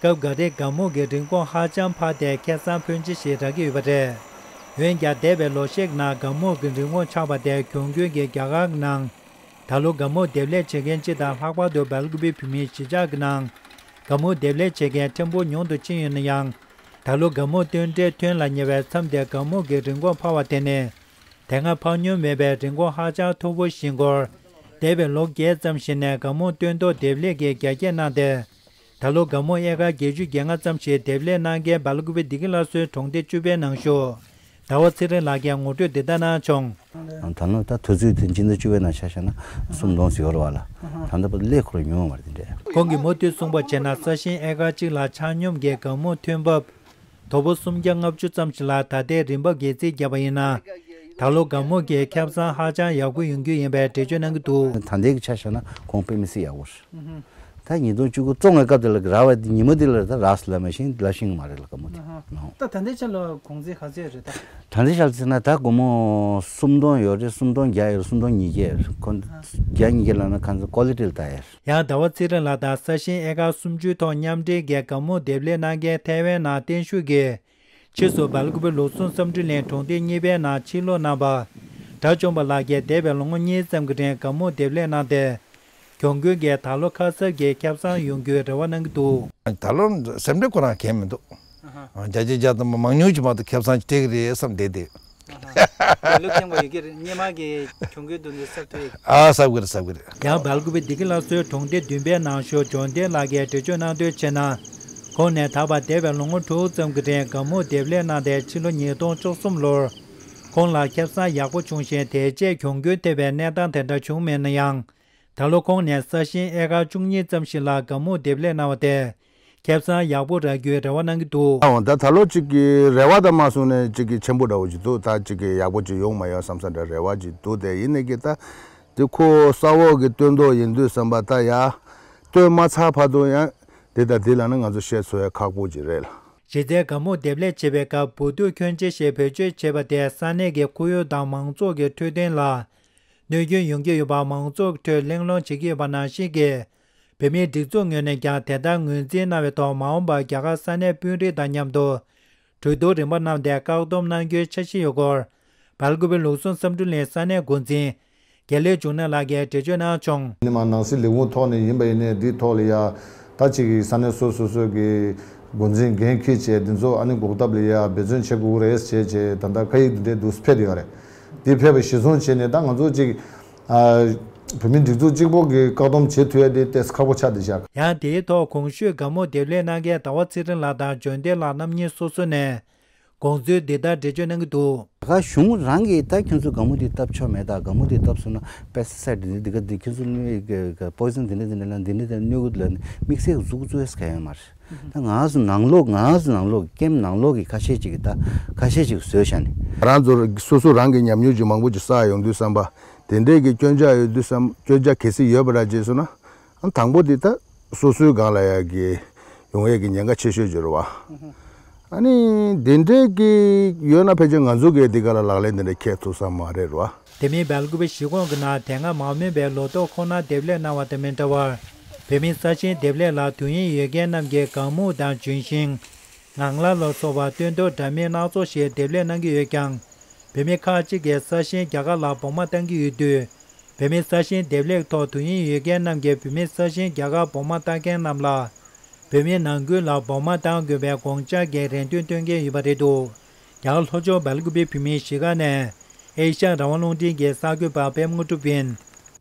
སྐབས་འགའ་རེ་དགའ་མོ་གི་རིན་གོང་ཧ་ཅང་འཕར་ཏེ་ཁེ་བཟང་ཕོན་ཆེ་ཞིག་རག་གི་ཡོད་པ་རེད། འོན་ཀྱང་འདས་པའི་ལོ་ཤས་ནང་དགའ་མོ་གི་རིན་གོང་ཆག་པ་དེ་གྱོང་གུན་གྱིས་རྒྱ་གར་གྱི་ནང་། ད་ལོ་དགའ་མོ་འདེབས་ལས་བྱེད་མཁན་སྤྱི་དང་ལྷག་པར་དུ་སྦེལ་ཀོབ་པའི་བོད་མིའི་གཞིས་ཆགས་ཀྱི་ནང་། དགའ་མོ་འདེབས་ལས་བྱེད་མཁན་ཕྲན་བུ་ཉུང་དུ་ཕྱིན་ཡོད་ན་ཡང་། ད་ལོ་དགའ་མོ་སྟོན་འབྲས་ཐོན་ལ་ཉེ་བའི་མཚམས་དེར་དགའ་མོ་གི་རིན་གོང་འཕར་བ་དེ་ནི། དེ་སྔ་འཕར་མྱོང་མེད་པའི་རིན་གོང་ཧ་ཅང་མཐོ་པོ་ཞིག་ཡིན་སྐོར། འདས་པའི་ལོ་བརྒྱད་ཙམ་ཞིག་ནས་དགའ་མོ་སྟོན་ཐོག་འདེབས་ལས་ཀྱིས་རྒྱ་སྐྱེད་གནང་སྟེ། ད་ལོ་དགའ་མོ་ཨེ་ཀར་བརྒྱད་ཅུ་གྱ་ལྔ་ཙམ་ཞིག་འདེབས་ལས་གནང་མཁན་སྦེལ་ཀོབ་བི་བདེ་སྐྱིད་ལྷ་གསོལ་གྲོང་སྡེ་བཅུ་པའི་ནང་ཞུགས། ཟླ་བ་ཚེ་རིང་ལགས་ཀྱིས་ངོ་སྤྲོད་འདི་ལྟར་གནང་བྱུང་། ད་ནི་ད་དུས་ཚོད་དེ་སྤྱི་ཟླ་བཅུ་པའི་ནང་ཆ་བཞག་ན་སུམ་སྟོང་ཟིན་ཡོད་རེད་བ་ལ། ད་ལྟ་བར་ལས་ཁོ་རང་ཉུང་བ་རེད་དེ་འདྲས། ཁོང་གིས་མུ་མཐུད་གསུངས་པ་བྱས་ན། ས་ཞིང་ཨེ་ཀར་གཅིག་ལ་ཆ་སྙོམས་ཀྱི་དགའ་མོ་ཐོན་འབབ་དོ་པོ་སུམ་བརྒྱ་ལྔ་བཅུ་ཙམ་ཞིག་ལ་ད་ལྟའི་རིན་འབབ་ཀྱི་རྩིས་བརྒྱབ་པ་ཡིན་ན། ད་ལོ་དགའ་མོ་གི་ཁེ་བཟང་ཧ་ཅང་ཡག་པོ་ཡོང་རྒྱུ་ཡིན་པའི་འགྲེལ་བརྗོད་གནང་གི་འདུག། ད་ལྟའི་གི་ཆ་བཞག་ན་གོང་དཔེ་མི་སྲིད་ཡག་པོ་རེད། ད་ཉིས་སྟོང་བཅུ་དགུ་བཙོང་བའི་སྐབས་དེ་ལ་རག་པ་དེ་ཉིན་མོ་དེ་ལ་ད་རག་སོང་ལབ་མ་ཤེས་ལབ་ཤེས་ཀྱི་མ་རེད་ལ་དགའ་མོ་དེ་ནོ། ད་ད་ལྟའི་ཆ་ལ་གོང་ཚད་ག་ཚད་རེད་ད། ད་ལྟའི་ཆ་ལ་ཟེར་ན་ད་སྒོར་མོ་སུམ་སྟོང་ཡོད་རེད། སུམ་སྟོང་བརྒྱ་ཡོད་རེད། སུམ་སྟོང་ཉིས་བརྒྱ་ཡོད་རེད། ཁོ་བརྒྱ་ཉིས་བརྒྱ་ལབ་ན་ཁ་ཚ་ཀོ་ལི་ཊི་ལ་ལྟ་ཡ་རེད། ཡང་ཟླ་བ་ཚེ་རིང་ལགས་དང་ས་ཞིང་ཨེ་ཀར་སུམ་ཅུའི་ཐོག་མཉམ་འབྲེལ་གྱི་དགའ་མོ་འདེབས་ལས་གནང་མཁན་ཐའེ་ཝན་ནང་བརྟན་བཞུགས་ཀྱིས། ཕྱིས་སུ་སྦེལ་ཀོབ་ལུགས་ཟུང་བསམ་གྲུབ་གླིང་གྲོང་སྡེ་གཉིས་པའི་ནང་ཕྱིར་ལོག་གནང་བ། དགྲ་བཅོམ་པ་ལགས་ཀྱིས་འདས་པའི་ལོ་ངོ་གཉིས་ཙམ་གྱི་རིང་དགའ་མོ་འདེབས་ལས་གནང་སྟེ། གྱོང་གུན་གྱིས་ད་ལོ་ཁ་གསབ་ཀྱི་ཁེ་བཟང་ཡོང་རྒྱུའི་རེ་བ་གནང་གི་འདུག། ད་ལོ་སེམས་ཁྲལ་ཁོ་རང་གང་ཡང་མི་འདུག། ཨ་ཧ། བརྒྱ་ཆ་བརྒྱ་དང་མང་ཉུང་ཅིག་མ་གཏོགས་ཁེ་བཟང་ཅིག་སྤྲད་ཀྱི་རེད་བསམ་བསྡད་དེ། ཨ་ཧ། ལོ་ཁེངས་པ་ཡོད་ཀྱི་རེད། སྔོན་མ་གི་གྱོང་གུན་དེ་ཚོ་གསབ་ཐུབ་ཡོད། ཨ་གསབ་ཀྱི་རེད། གསབ་ཀྱི་རེད། ཡང་སྦེལ་ཀོབ་བདེ་སྐྱིད་ལྷ་གསོལ་གྲོང་སྡེ་བདུན་པའི་ནང་ཞུགས་འབྱོར་ལྡན་ལགས་ཀྱིས་འགྲེལ་བརྗོད་གནང་དོན་བྱས་ན། ཁོང་ནས་ད་བར་འདས་པའི་ལོ་ངོ་དྲུག་ཙམ་གྱི་རིང་དགའ་མོ་འདེབས་ལས་གནང་སྟེ་ཕྱི་ལོ་ཉིས་སྟོང་བཅུ་གསུམ་ལོར། ཁོང་ལ་ཁེ་བཟང་ཡག་པོ་བྱུང་ཞིང་། དེ་རྗེས་གྱོང་གུན་ཐེབས་པའི་གནས་སྟངས་དེ་འདྲ་བྱུང་མེད་ན་ཡང་། ད་ལོ་ཁོང་ནས་ས་ཞིང་ཨེ་ཀར་བཅུ་གཉིས་ཙམ་ཞིག་ལ་དགའ་མོ་འདེབས་ལས་གནང་བ་དེས། ཁེ་བཟང་ཡག་པོ་རག་རྒྱུའི་རེ་བ་གནང་གི་འདུག། ཨང་། ད་ད་ལོ་གཅིག་གི་རེ་བ་དང་མ་སོང་ནས་གཅིག་གི་ཆེན་པོ་འདྲ་བོ་ཅིག་འདུག། ད་གཅིག་གི་ཡག་པོ་ཅིག་ཡོང་མ་ཡོང་བསམ་ས་འདྲ་རེ་བ་ཅིག་འདུག། དེ་ཡིན་ནའི་གི་ད་དེ་ཁོ་ས་འོག་གི་སྟོན་ཐོག་ཡིན་དུས་བསམ་པ་ད་ཡ་སྟོན་མ་ཚར་བར་དུ་ཡང་དེ་དང་དེ་ལ་ནི་ང་ཚོ་བཤད་ཚོད་ཡ་ཁག་པོ་ཅིག་རེད་ལ། གཞི་རྩའི་དགའ་མོ་འདེབས་ལས་བྱེད་པའི་སྐབས་འབུ་དུག་ཁྱོན་ཆེ་ཞིག་བེད་སྤྱོད་བྱས་པ་དེས་ས་གནས་ཀྱི་ཁོར་ཡུག་དང་མང་ཚོགས་ཀྱི་འཕྲོད་བསྟེན་ལ། གནོད་སྐྱོན་ཡོང་གི་ཡོད་པ་མང་ཚོགས་ཁྲོད་གླེང་སློང་བྱེད་ཀྱི་ཡོད་པ་ནང་བཞིན་གྱི། བོད་མིའི་སྒྲིག་འཛུགས་ངོས་ནས་ཀྱང་དེ་ལྟར་ངོས་འཛིན་གནང་བའི་ཐོག་མ་འོངས་པར་རྒྱ་གར་ས་གནས་དཔོན་རིགས་དང་མཉམ་དུ་གྲོས་བསྡུར་རིམ་པ་གནང་སྟེ་བཀག་སྡོམ་གནང་རྒྱུའི་འཆར་གཞི་ཡོད་སྐོར། སྦེལ་ཀོབ་ལུགས་ཟུང་བསམ་གྲུབ་གླིང་ས་གནས་འགོ་འཛིན་དགེ་ལེགས་འབྱུང་གནས་ལགས་ཀྱིས་འགྲེལ་བརྗོད་གནང་བྱུང་། ནི་མ་ནང་སྲིད་ལས་ཁུངས་ཐོག་ནས་ཡིན་པ་ཡིན་ནའི་འདིའི་ཐོག་ལ་ཡ་ད་ཅིག་གི་ས་གནས་སོ་སོ་སོ་གི་འགོ་འཛིན་འགན་འཁྱེར་བྱས་འདི་ཚོ་ཨ་ནི་འགོག་ཐབས་ལ་ཡ་འབད་བརྩོན་བྱེད་དགོས་རེད་ཟེར་བྱས་ད་ལྟ་ཁ་ཡིག་འདི་འདྲའི་འདུག་ཕེབས་ཡོད་རེད། འདི་ཕེབས་པ་གཞིར་བཟུང་བྱས་ནས་ད་ང་ཚོ་ཅིག་ཨ་བོད་མི་སྒྲིག་འཛུགས་གཅིག་པོ་གིས་བཀག་སྡོམ་བྱེད་ཐུབ་ཡ་དེ་ཏོག་ཙམ་ཁག་པོ་ཆགས་བསྡད་ཤག། ཡང་དེའི་ཐོག་གོང་ཞུས་དགའ་མོ་འདེབས་ལས་གནང་མཁན་ཟླ་བ་ཚེ་རིང་ལགས་དང་འབྱོར་ལྡན་ལགས་རྣམ་གཉིས་སོ་སོ་ནས་དགོངས་ཚུལ་འདི་ལྟར་འགྲེལ་བརྗོད་གནང་གི་འདུག། ད་ག་གཞུང་རང་གིས་ད་ཁྱོད་ཚོ་དགའ་མོ་འདི་བཏབ་ཆོག་མེད། ད་དགའ་མོ་འདི་བཏབ་སོང་ན་པེ་སི་ཊི་སའི་ཌི་འདི་འདི་ག་འདི་ཁྱོད་ཚོ་གནོད་ཀྱི་པོ་ཡི་ཛན་འདི་འདྲ་འདི་འདྲ་ལ་འདི་འདྲ་འདི་གནོད་གི་ལ་དམིགས་བསལ་གཟུགས་བཙུགས་ཡས་ག་ཡོད་མ་རེད། ད་ང་ཚོ་ནང་ལོགས་ང་ཚོ་ནང་ལོགས་ཀེམ་ནང་ལོགས་ཀྱི་ཁ་ཤས་ཅིག་གིས་ད་ཁ་ཤས་ཅིག་བཟོས་བཞག་ནས། རང་ཚོ་སོ་སོ་རང་གི་ཉམས་མྱོང་ཅིག་མང་པོ་ཅིག་བསགས་ཡོང་དུས་བསམ་པ་དེ་འདྲས་ཀྱི་སྐྱོན་ཆ་ཡོད་དུས་བསམ་སྐྱོན་ཆ་གལ་སྲིད་ཡོད་པ་ར་བྱས་སོང་ན་ཨ་དང་པོ་དེ་ད་སོ་སོའི་སྒང་ལ་ཡ་གི་ཡོང་ཡས་ཀྱི་ཉེན་ཁ་ཆེ་ཤོས་ཅིག་རེད་བ། ཨ་ནི་དེ་འདྲས་ཀྱི་ཡོད་ན་ཕལ་ཆེར་ང་ཚོ་གིས་འདི་ག་ལ་ལག་ལེན་དེ་འདྲ་འཁེལ་ཐུབ་ས་མ་རེད་བ། དེ་མིན་སྦེལ་ཀོབ་གཞིས་ཁོངས་ཀྱི་ནང་དེ་སྔ་མ་སྨོས་པའི་ལོ་ཏོག་ཁོ་ན་འདེབས་ལས་གནང་བ་དང་མི་འདྲ་བར། བོད་མིའི་ས་ཞིང་འདེབས་ལས་ལ་དུས་ཡུན་ཡོད་མཁན་རྣམས་ཀྱིས་གངས་སྨུག་དང་ལྗོན་ཤིང་། ངང་ལག་ལ་སོགས་པ་སྟོན་ཐོག་འདྲ་མིན་སྣ་ཚོགས་ཤིག་འདེབས་ལས་གནང་གི་ཡོད་ཀྱང་། བོད་མི་ཁག་ཅིག་གིས་ས་ཞིང་རྒྱ་གར་ལ་སྦོང་མ་བཏང་གི་ཡོད་དུས། བོད་མིའི་ས་ཞིང་འདེབས་ལས་ཐོག་དུས་ཡུན་ཡོད་མཁན་རྣམས་ཀྱིས་བོད་མིའི་ས་ཞིང་རྒྱ་གར་སྦོང་མ་བཏང་མཁན་རྣམས་ལ། བོད་མིའི་ནང་ཁུལ་ལ་སྦོང་མ་བཏང་དགོས་པའི་དགོངས་འཆར་གྱི་རེ་འདུན་བཏོན་གྱི་ཡོད་པ་རེད་འདུག། རྒྱ་གར་ལྷོ་ཕྱོགས་སྦེལ་ཀོབ་བོད་མིའི་གཞིས་ཀ་ནས་ཨེ་ཤ་ཡ་རང་དབང་རླུང་འཕྲིན་གྱི་གསར་འགོད་པ་པད་མ་དངོས་གྲུབ་ཡིན།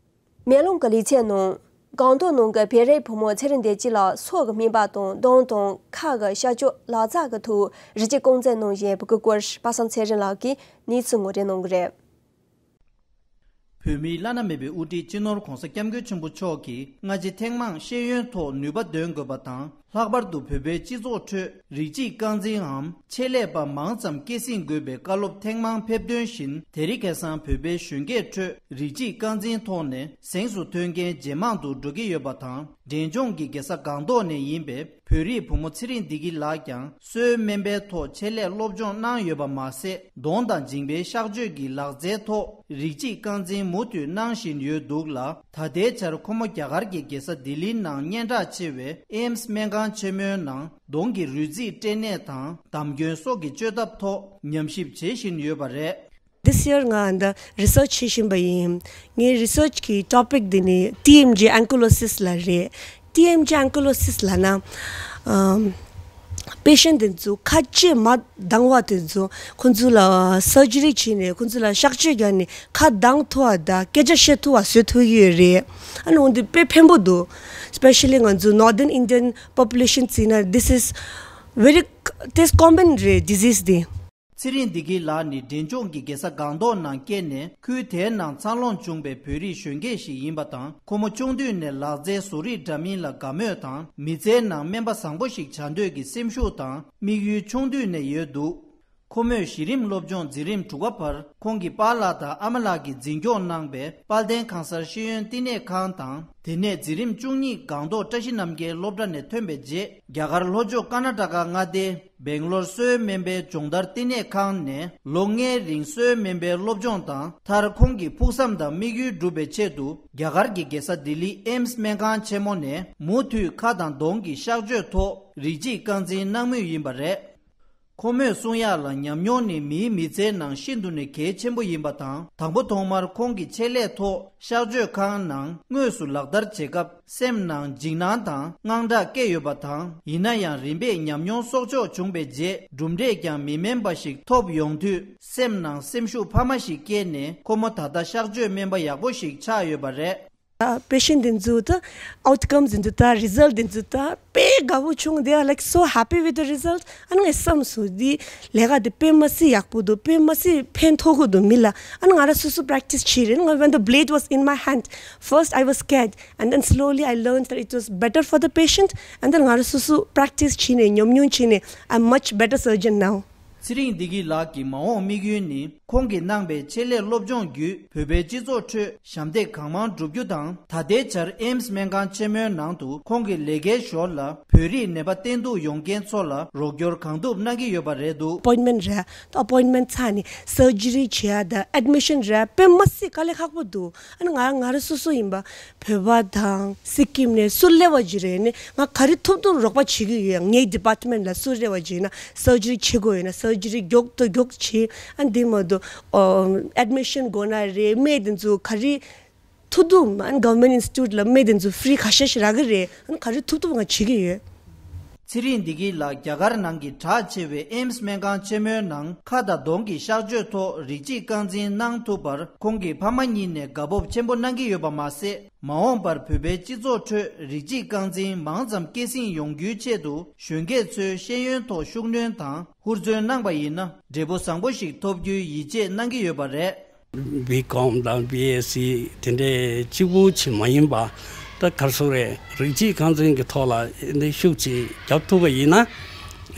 མེ་ལོང་གི་ལི་ཚན་ནང་སྒང་ཏོག་ནང་གི་བོད་རིགས་བུ་མོ་ཚེ་རིང་བདེ་སྐྱིད་ལ་སོགས་ཀྱི་སྨན་པ་དང་གདོང་དང་ཁ་གི་ཤ་ཆུ་ལག་རྩལ་གྱི་ཐོག་རི་སྐྱེས་རྐང་རྩེད་གནང་བཞིན་པའི་སྐོར་པ་སངས་ཚེ་རིང་ལགས་ཀྱིས་གནས་ཚུལ་ངོ་སྤྲོད་གནང་གི་རེད། བོད་མིའི་བླ་ན་མེད་པའི་དབུ་ཁྲིད་སྤྱི་ནོར་༧གོང་ས་༧སྐྱབས་མགོན་ཆེན་པོ་མཆོག་གིས་སྔ་རྗེས་ཐེངས་མང་ཤེས་ཡོན་ཐོག་ནུས་པ་འདོན་དགོས་པ་དང་། ལྷག་པར་དུ་བོད་པའི་སྤྱི་ཚོགས་ཁྲོད་རིགས་གཅིག་རྐང་འཛིན་འམ་ཆེད་ལས་པ་མང་ཙམ་སྐྱེད་སྲིང་དགོས་པའི་བཀའ་སློབ་ཐེངས་མང་ཕེབས་དོན་བཞིན། དེ་རིང་ཁ་སང་བོད་པའི་གཞོན་སྐྱེས་ཁྲོད་རིགས་གཅིག་རྐང་འཛིན་ཐོག་ནས་གཟེངས་སུ་ཐོན་མཁན་ཇེ་མང་དུ་འགྲོ་གི་ཡོད་པ་དང་། འབྲས་ལྗོངས་ཀྱི་རྒྱལ་ས་སྒང་ཏོག་ནས་ཡིན་པའི་བོད་རིགས་བུ་མོ་ཚེ་རིང་བདེ་སྐྱིད་ལགས་ཀྱང་གསོལ་སྨན་པའི་ཐོག་ཆེད་ལས་སློབ་སྦྱོང་གནང་ཡོད་པ་མ་ཟད། གདོང་དང་མཇིང་པའི་གཤག་བཅོས་ཀྱི་ལག་རྩལ་ཐོག་རིགས་གཅིག་རྐང་འཛིན་མུ་མཐུད་གནང་བཞིན་ཡོད་འདུག་ལ། ད་ལྟའི་ཆར་ཁོ་མོ་རྒྱ་གར་གྱི་རྒྱལ་ས་ལྡི་ལིའི་ནང་སྙན་གྲགས་ཆེ་བའི་ཨེམ་སི་སྨན་ཁང་ཆེན་མོའི་ནང་གདོང་གི་རུས་རྩིས་སྐྲན་ནད་དང་འདམ་སྐྱོན་སོགས་ཀྱི་བཅོས་ཐབས་ཐོག་ཉམས་ཞིབ་བྱེད་བཞིན་ཡོད་པ་རེད། This year ང་འདི་རི་སར་ཆི་བྱེད་བཞིན་པ་ཡིན། ངའི་རི་སར་ཆི་གི་ཊོ་པིག་འདི་ནི་ཊི་ཨེམ་ཇི་ཨན་ཀི་ལོ་སིས་ལ་རེད། ཊི་ཨེམ་ཇི་ཨན་ཀི་ལོ་སི་སི་ལབ་ན། ཨམ། པེ་ཤེན་ཊི་དེ་ཚོ་ཁ་ལྕེ་མ་དྭངས་པ་དེ་ཚོ་ཁོང་ཚོ་ལ་སར་ཇི་རི་བྱས་ནས་ཁོང་ཚོ་ལ་གཤག་བཅོས་བརྒྱབ་ནས་ཁ་དྭངས་ཐུབ་པ་དང་སྐད་ཆ་བཤད་ཐུབ་པ་བཟོ་ཐུབ་ཀྱི་ཡོད་རེད། ཨ་ནི་འོན་ཏེ་དཔེ་ཕན་པོ་འདུག Especially ང་ཚོ་Northern Indian population བརྩིས་ན། This is very, this common རེད། ཌི་ཟིས་འདི། ཚེ་རིང་བདེ་སྐྱིད་ལགས་ནི་འབྲས་ལྗོངས་ཀྱི་རྒྱལ་ས་སྒང་ཏོག་ནང་སྐྱེས་ནས། ཁུལ་དེའི་ནང་འཚར་ལོངས་བྱུང་བའི་བོད་རིགས་གཞོན་སྐྱེས་ཤིག་ཡིན་པ་དང་། ཁོ་མོ་ཆུང་དུས་ནས་ལག་རྩལ་བཟོ་རིག་འདྲ་མིན་ལ་དགའ་མོས་དང་། མི་ཚེའི་ནང་སྨན་པ་བཟང་པོ་ཞིག་བྱ་འདོད་ཀྱི་སེམས་ཤུགས་དང་དམིགས་ཡུལ་ཆུང་དུས་ནས་ཡོད་འདུག་ཁོ་མོས་གཞི་རིམ་སློབ་སྦྱོང་འཛིན་རིམ་དྲུག་པ་བར་ཁོང་གི་པཱ་ལགས་དང་ཨ་མ་ལགས་ཀྱིས་འཛིན་སྐྱོང་གནང་པའི་དཔལ་ལྡན་གང་ཟག་ཤེས་ཡོན་བསྟི་གནས་ཁང་དང་། དེ་ནས་འཛིན་རིམ་བཅུ་གཉིས་སྒང་ཏོག་བཀྲ་ཤིས་རྣམ་རྒྱལ་སློབ་གྲྭ་ནས་ཐོན་པའི་རྗེས། རྒྱ་གར་ལྷོ་ཕྱོགས་ཀར་ན་ཊ་ཀ་མངའ་སྡེ། སྦེང་ལོར་གསོ་བའི་སྨན་པའི་སྦྱོང་བརྡར་བསྟི་གནས་ཁང་ནས་ལོ་ལྔའི་རིང་གསོ་བའི་སྨན་པའི་སློབ་སྦྱོང་དང་། མཐར་ཁོང་གི་ཕུགས་བསམ་དང་དམིགས་ཡུལ་འགྲུབ་པའི་ཆེད་དུ། རྒྱ་གར་གྱི་རྒྱལ་ས་ལྡི་ལིའི་ཨེམ་སི་སྨན་ཁང་ཆེན་མོ་ནས་མུ་མཐུད་ཁ་དང་གདོང་གི་གཤག་བཅོས་ཐོག་རིགས་གཅིག་རྐང་འཛིན་གནང་མུས་ཡིན་པ་རེད། ཁོ་མོས་གསུང་ཡག་ལ། ཉམས་མྱོང་ནི་མིའི་མི་ཚེའི་ནང་ཤིན་ཏུ་ནས་གལ་ཆེན་པོ་ཡིན་པ་དང་། དང་པོ་ཐོག་མར་ཁོང་གི་ཆེད་ལས་ཐོག་གཤག་བཅོས་ཁང་ནང་དངོས་སུ་ལག་བསྟར་བྱེད་སྐབས། སེམས་ནང་འཇིགས་སྣང་དང་དངངས་སྐྲག་སྐྱེས་ཡོད་པ་དང་། ཡིན་ན་ཡང་རིམ་པས་ཉམས་མྱོང་གསོག་འཇོག་བྱུང་བའི་རྗེས། གྲུབ་འབྲས་ཀྱང་མི་དམན་པ་ཞིག་ཐོབ་ཡོང་དུས། སེམས་ནང་སེམས་ཤུགས་འཕར་མ་ཞིག་སྐྱེས་ནས། ཁོ་མོ་ད་ལྟ་གཤག་བཅོས་སྨན་པ་ཡག་པོ་ཞིག་ཆགས་ཡོད་པ་རེད། པེ་ཤེན་ཊི་དེ་ཚོ་ད་ཨའུ་ཊི་ཀམ་དེ་ཚོ་ད་རི་ཛལ་ཊི་དེ་ཚོ་ད་དཔེ་དགའ་པོ་བྱུང་། They are, like, so happy with the result. ཨ་ནི་ངས་བསམ་སོང་། འདི་ལས་ཀ་དེ་དཔེ་མ་སྲིད་ཡག་པོ་འདུག་དཔེ་མ་སྲིད་ཕན་ཐོགས་ཀྱི་འདུག་མི་ལ། ཨ་ནི་ང་རང་སོ་སོ་པེ་རེག་ཊི་སི་བྱས་རེད། When the blade was in my hand, first I was scared, and then slowly I learned that it was better for the patient, and then ང་རང་སོ་སོ་པེ་རེག་ཊི་སི་བྱས་ནས་ཉམས་མྱོང་བྱས་ནས། I'm much better surgeon now. ཚེ་རིང་བདེ་སྐྱིད་ལགས་ཀྱི་མ་འོངས་དམིགས་ཡུལ་ནི། ཁོང་གིས་གནང་པའི་ཆེད་ལས་སློབ་སྦྱོང་བརྒྱུད། བོད་པའི་སྤྱི་ཚོགས་ཁྲོད་ཞབས་འདེགས་གང་མང་བསྒྲུབ་རྒྱུ་དང་། ད་ལྟའི་ཆར་ཨེམ་སི་སྨན་ཁང་ཆེན་མོའི་ནང་དུ་ཁོང་གི་ལས་ཀའི་ཞོར་ལ། བོད་རིགས་ནད་པ་བསྟེན་གཏུགས་ཡོང་མཁན་ཚོ་ལ་རོགས་སྐྱོར་གང་ཐུབ་གནང་གི་ཡོད་པ་རེད་འདུག་ཨ་པོའིན་མེན་ཊི་རེད། ཨ་པོའིན་མེན་ཊི་ཚར་ནས་སར་ཇི་རི་བྱེད་ཡ་དང་ཨེཌ་མི་ཤན་རེད། དཔེ་མ་སྲིད་དཀའ་ལས་ཁག་པོ་འདུག་ཨ་ནི་ང་ང་རང་སོ་སོ་ཡིན་པ། བོད་པ་དང་སི་ཀིམ་ནས་སུ་སླེབས་པ་ཅིག་རེད་ནི། ང་ག་རེ་ཐུབ་ཐུབ་རོགས་པ་བྱེད་ཀྱི་ཡོད། ངའི་ཌི་པཱར་ཊི་མེན་ཊི་ལ་སུ་སླེབས་པ་ཅིག་ཡིན་ན་སར་ཇི་རི་བྱེད་དགོས་ཡོད་ན་སར་ཇི་རི་མགྱོགས་དང་མགྱོགས་བྱེད། ཨ་འདི་མ་གཏོགས་ཨ་ཨེཌ་མི་ཤན་དགོས་ན་རེད། སྨན་དེ་ཚོ་ག་རེ་ཐུབ་ཐུབ། ཨ་ནི་གོ་ཝར་མེན་ཊི་ཨིན་སི་ཊི་ཊུཊ་ལ་སྨན་དེ་ཚོ་ཧྥི་རི་ཁ་ཤས་ཤིག་རག་གི་རེད། ཨ་ནི་ག་རེ་ཐུབ་ཐུབ་ང་བྱེད་ཀྱི་ཡོད། ཚེ་རིང་བདེ་སྐྱིད་ལགས་རྒྱ་གར་ནང་གི་གྲགས་ཆེ་བའི་ཨེམ་སི་སྨན་ཁང་ཆེན་མོའི་ནང་ཁ་དང་གདོང་གི་གཤག་བཅོས་ཐོག་རིགས་གཅིག་རྐང་འཛིན་གནང་ཐུབ་པར་ཁོང་གི་ཕ་མ་གཉིས་ནས་དགའ་སྤོབས་ཆེན་པོ་གནང་གི་ཡོད་པ་མ་ཟད། མ་འོངས་པར་བོད་པའི་སྤྱི་ཚོགས་ཁྲོད་རིགས་གཅིག་རྐང་འཛིན་མང་ཙམ་སྐྱེད་སྲིང་ཡོང་རྒྱུའི་ཆེད་དུ། གཞོན་སྐྱེས་ཚོའི་ཤེས་ཡོན་ཐོག་ཤུགས་སྣོན་དང་ཧུར་བརྩོན་གནང་པ་ཡིན་ན། འབྲས་བུ་བཟང་པོ་ཞིག་ཐོབ་རྒྱུའི་ཡིད་ཆེས་གནང་གི་ཡོད་པ་རེད། བྷི་ཀོམ་དང་བྷི་ཨེས་སི་དེ་འདྲའི་གཅིག་པུ་ཅིག་མ་ཡིན་པ། ད་ག་རེ་ཟེར་དགོས་རེད། རིགས་གཅིག་རྐང་འཛིན་གྱི་ཐོག་ལ་ཨེ་ནི་ཤུགས་ཅིག་བརྒྱབ་ཐུབ་པ་ཡིན་ན།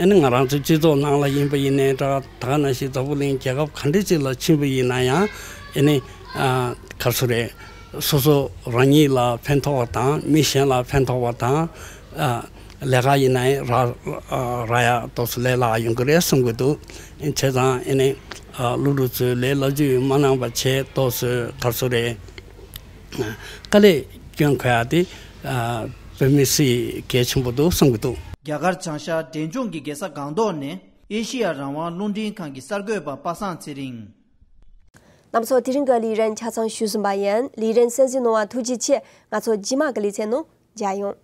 ཨེ་ནི་ང་རང་ཚོའི་སྤྱི་ཚོགས་ནང་ལ་ཡིན་པ་ཡིན་ནའི་འདྲ། ད་ག་ནང་བཞིན་འཛམ་བུ་གླིང་རྒྱལ་ཁབ་ག་འདྲ་ཅིག་ལ་ཕྱིན་པ་ཡིན་ན་ཡང་། ཨེ་ནི་ཨ་ག་རེ་ཟེར་དགོས་རེད། སོ་སོ་རང་ཉིད་ལ་ཕན་ཐོགས་པ་དང་། མི་གཞན་ལ་ཕན་ཐོགས་པ་དང་། ཨ་ལས་ཀ་ཡིན་ནའི་རག་ཨ་རག་ཡ་ཏོག་ཙམ་ལས་སླ་ཡོང་གི་རེད་བསམ་གྱི་འདུག་བྱས་ཙང་ཨེ་ནི་ཨ་སློབ་ཕྲུག་ཚོས་ལས་སླ་བཅོས་མ་གནང་པ་བྱས། ཏོག་ཙམ་ག་རེ་ཟེར་དགོས་རེད། དཀའ་ལས་སྐྱོན་དགོས་ཡ་དེ་ཨ་དཔེ་མི་སྲིད་གལ་ཆེན་པོ་འདུག་བསམ་གྱི་འདུག་རྒྱ་གར་བྱང་ཤར་འབྲས་ལྗོངས་ཀྱི་རྒྱལ་ས་སྒང་ཏོག་ནས་ཨེ་ཤེ་ཡ་རང་དབང་རླུང་འཕྲིན་ཁང་གི་གསར་འགོད་པ་པ་སངས་ཚེ་རིང་། རྣམ་ཚོ་དེ་རིང་གི་ལས་རིམ་ཆ་ཚང་ཞུས་ཟིན་པ་ཡིན། ལས་རིམ་གསན་གཟིགས་གནང་བར་ཐུགས་རྗེ་ཆེ། ང་ཚོ་རྗེས་མ་གི་ལེ་ཚན་ནང་མཇལ་ཡོང་།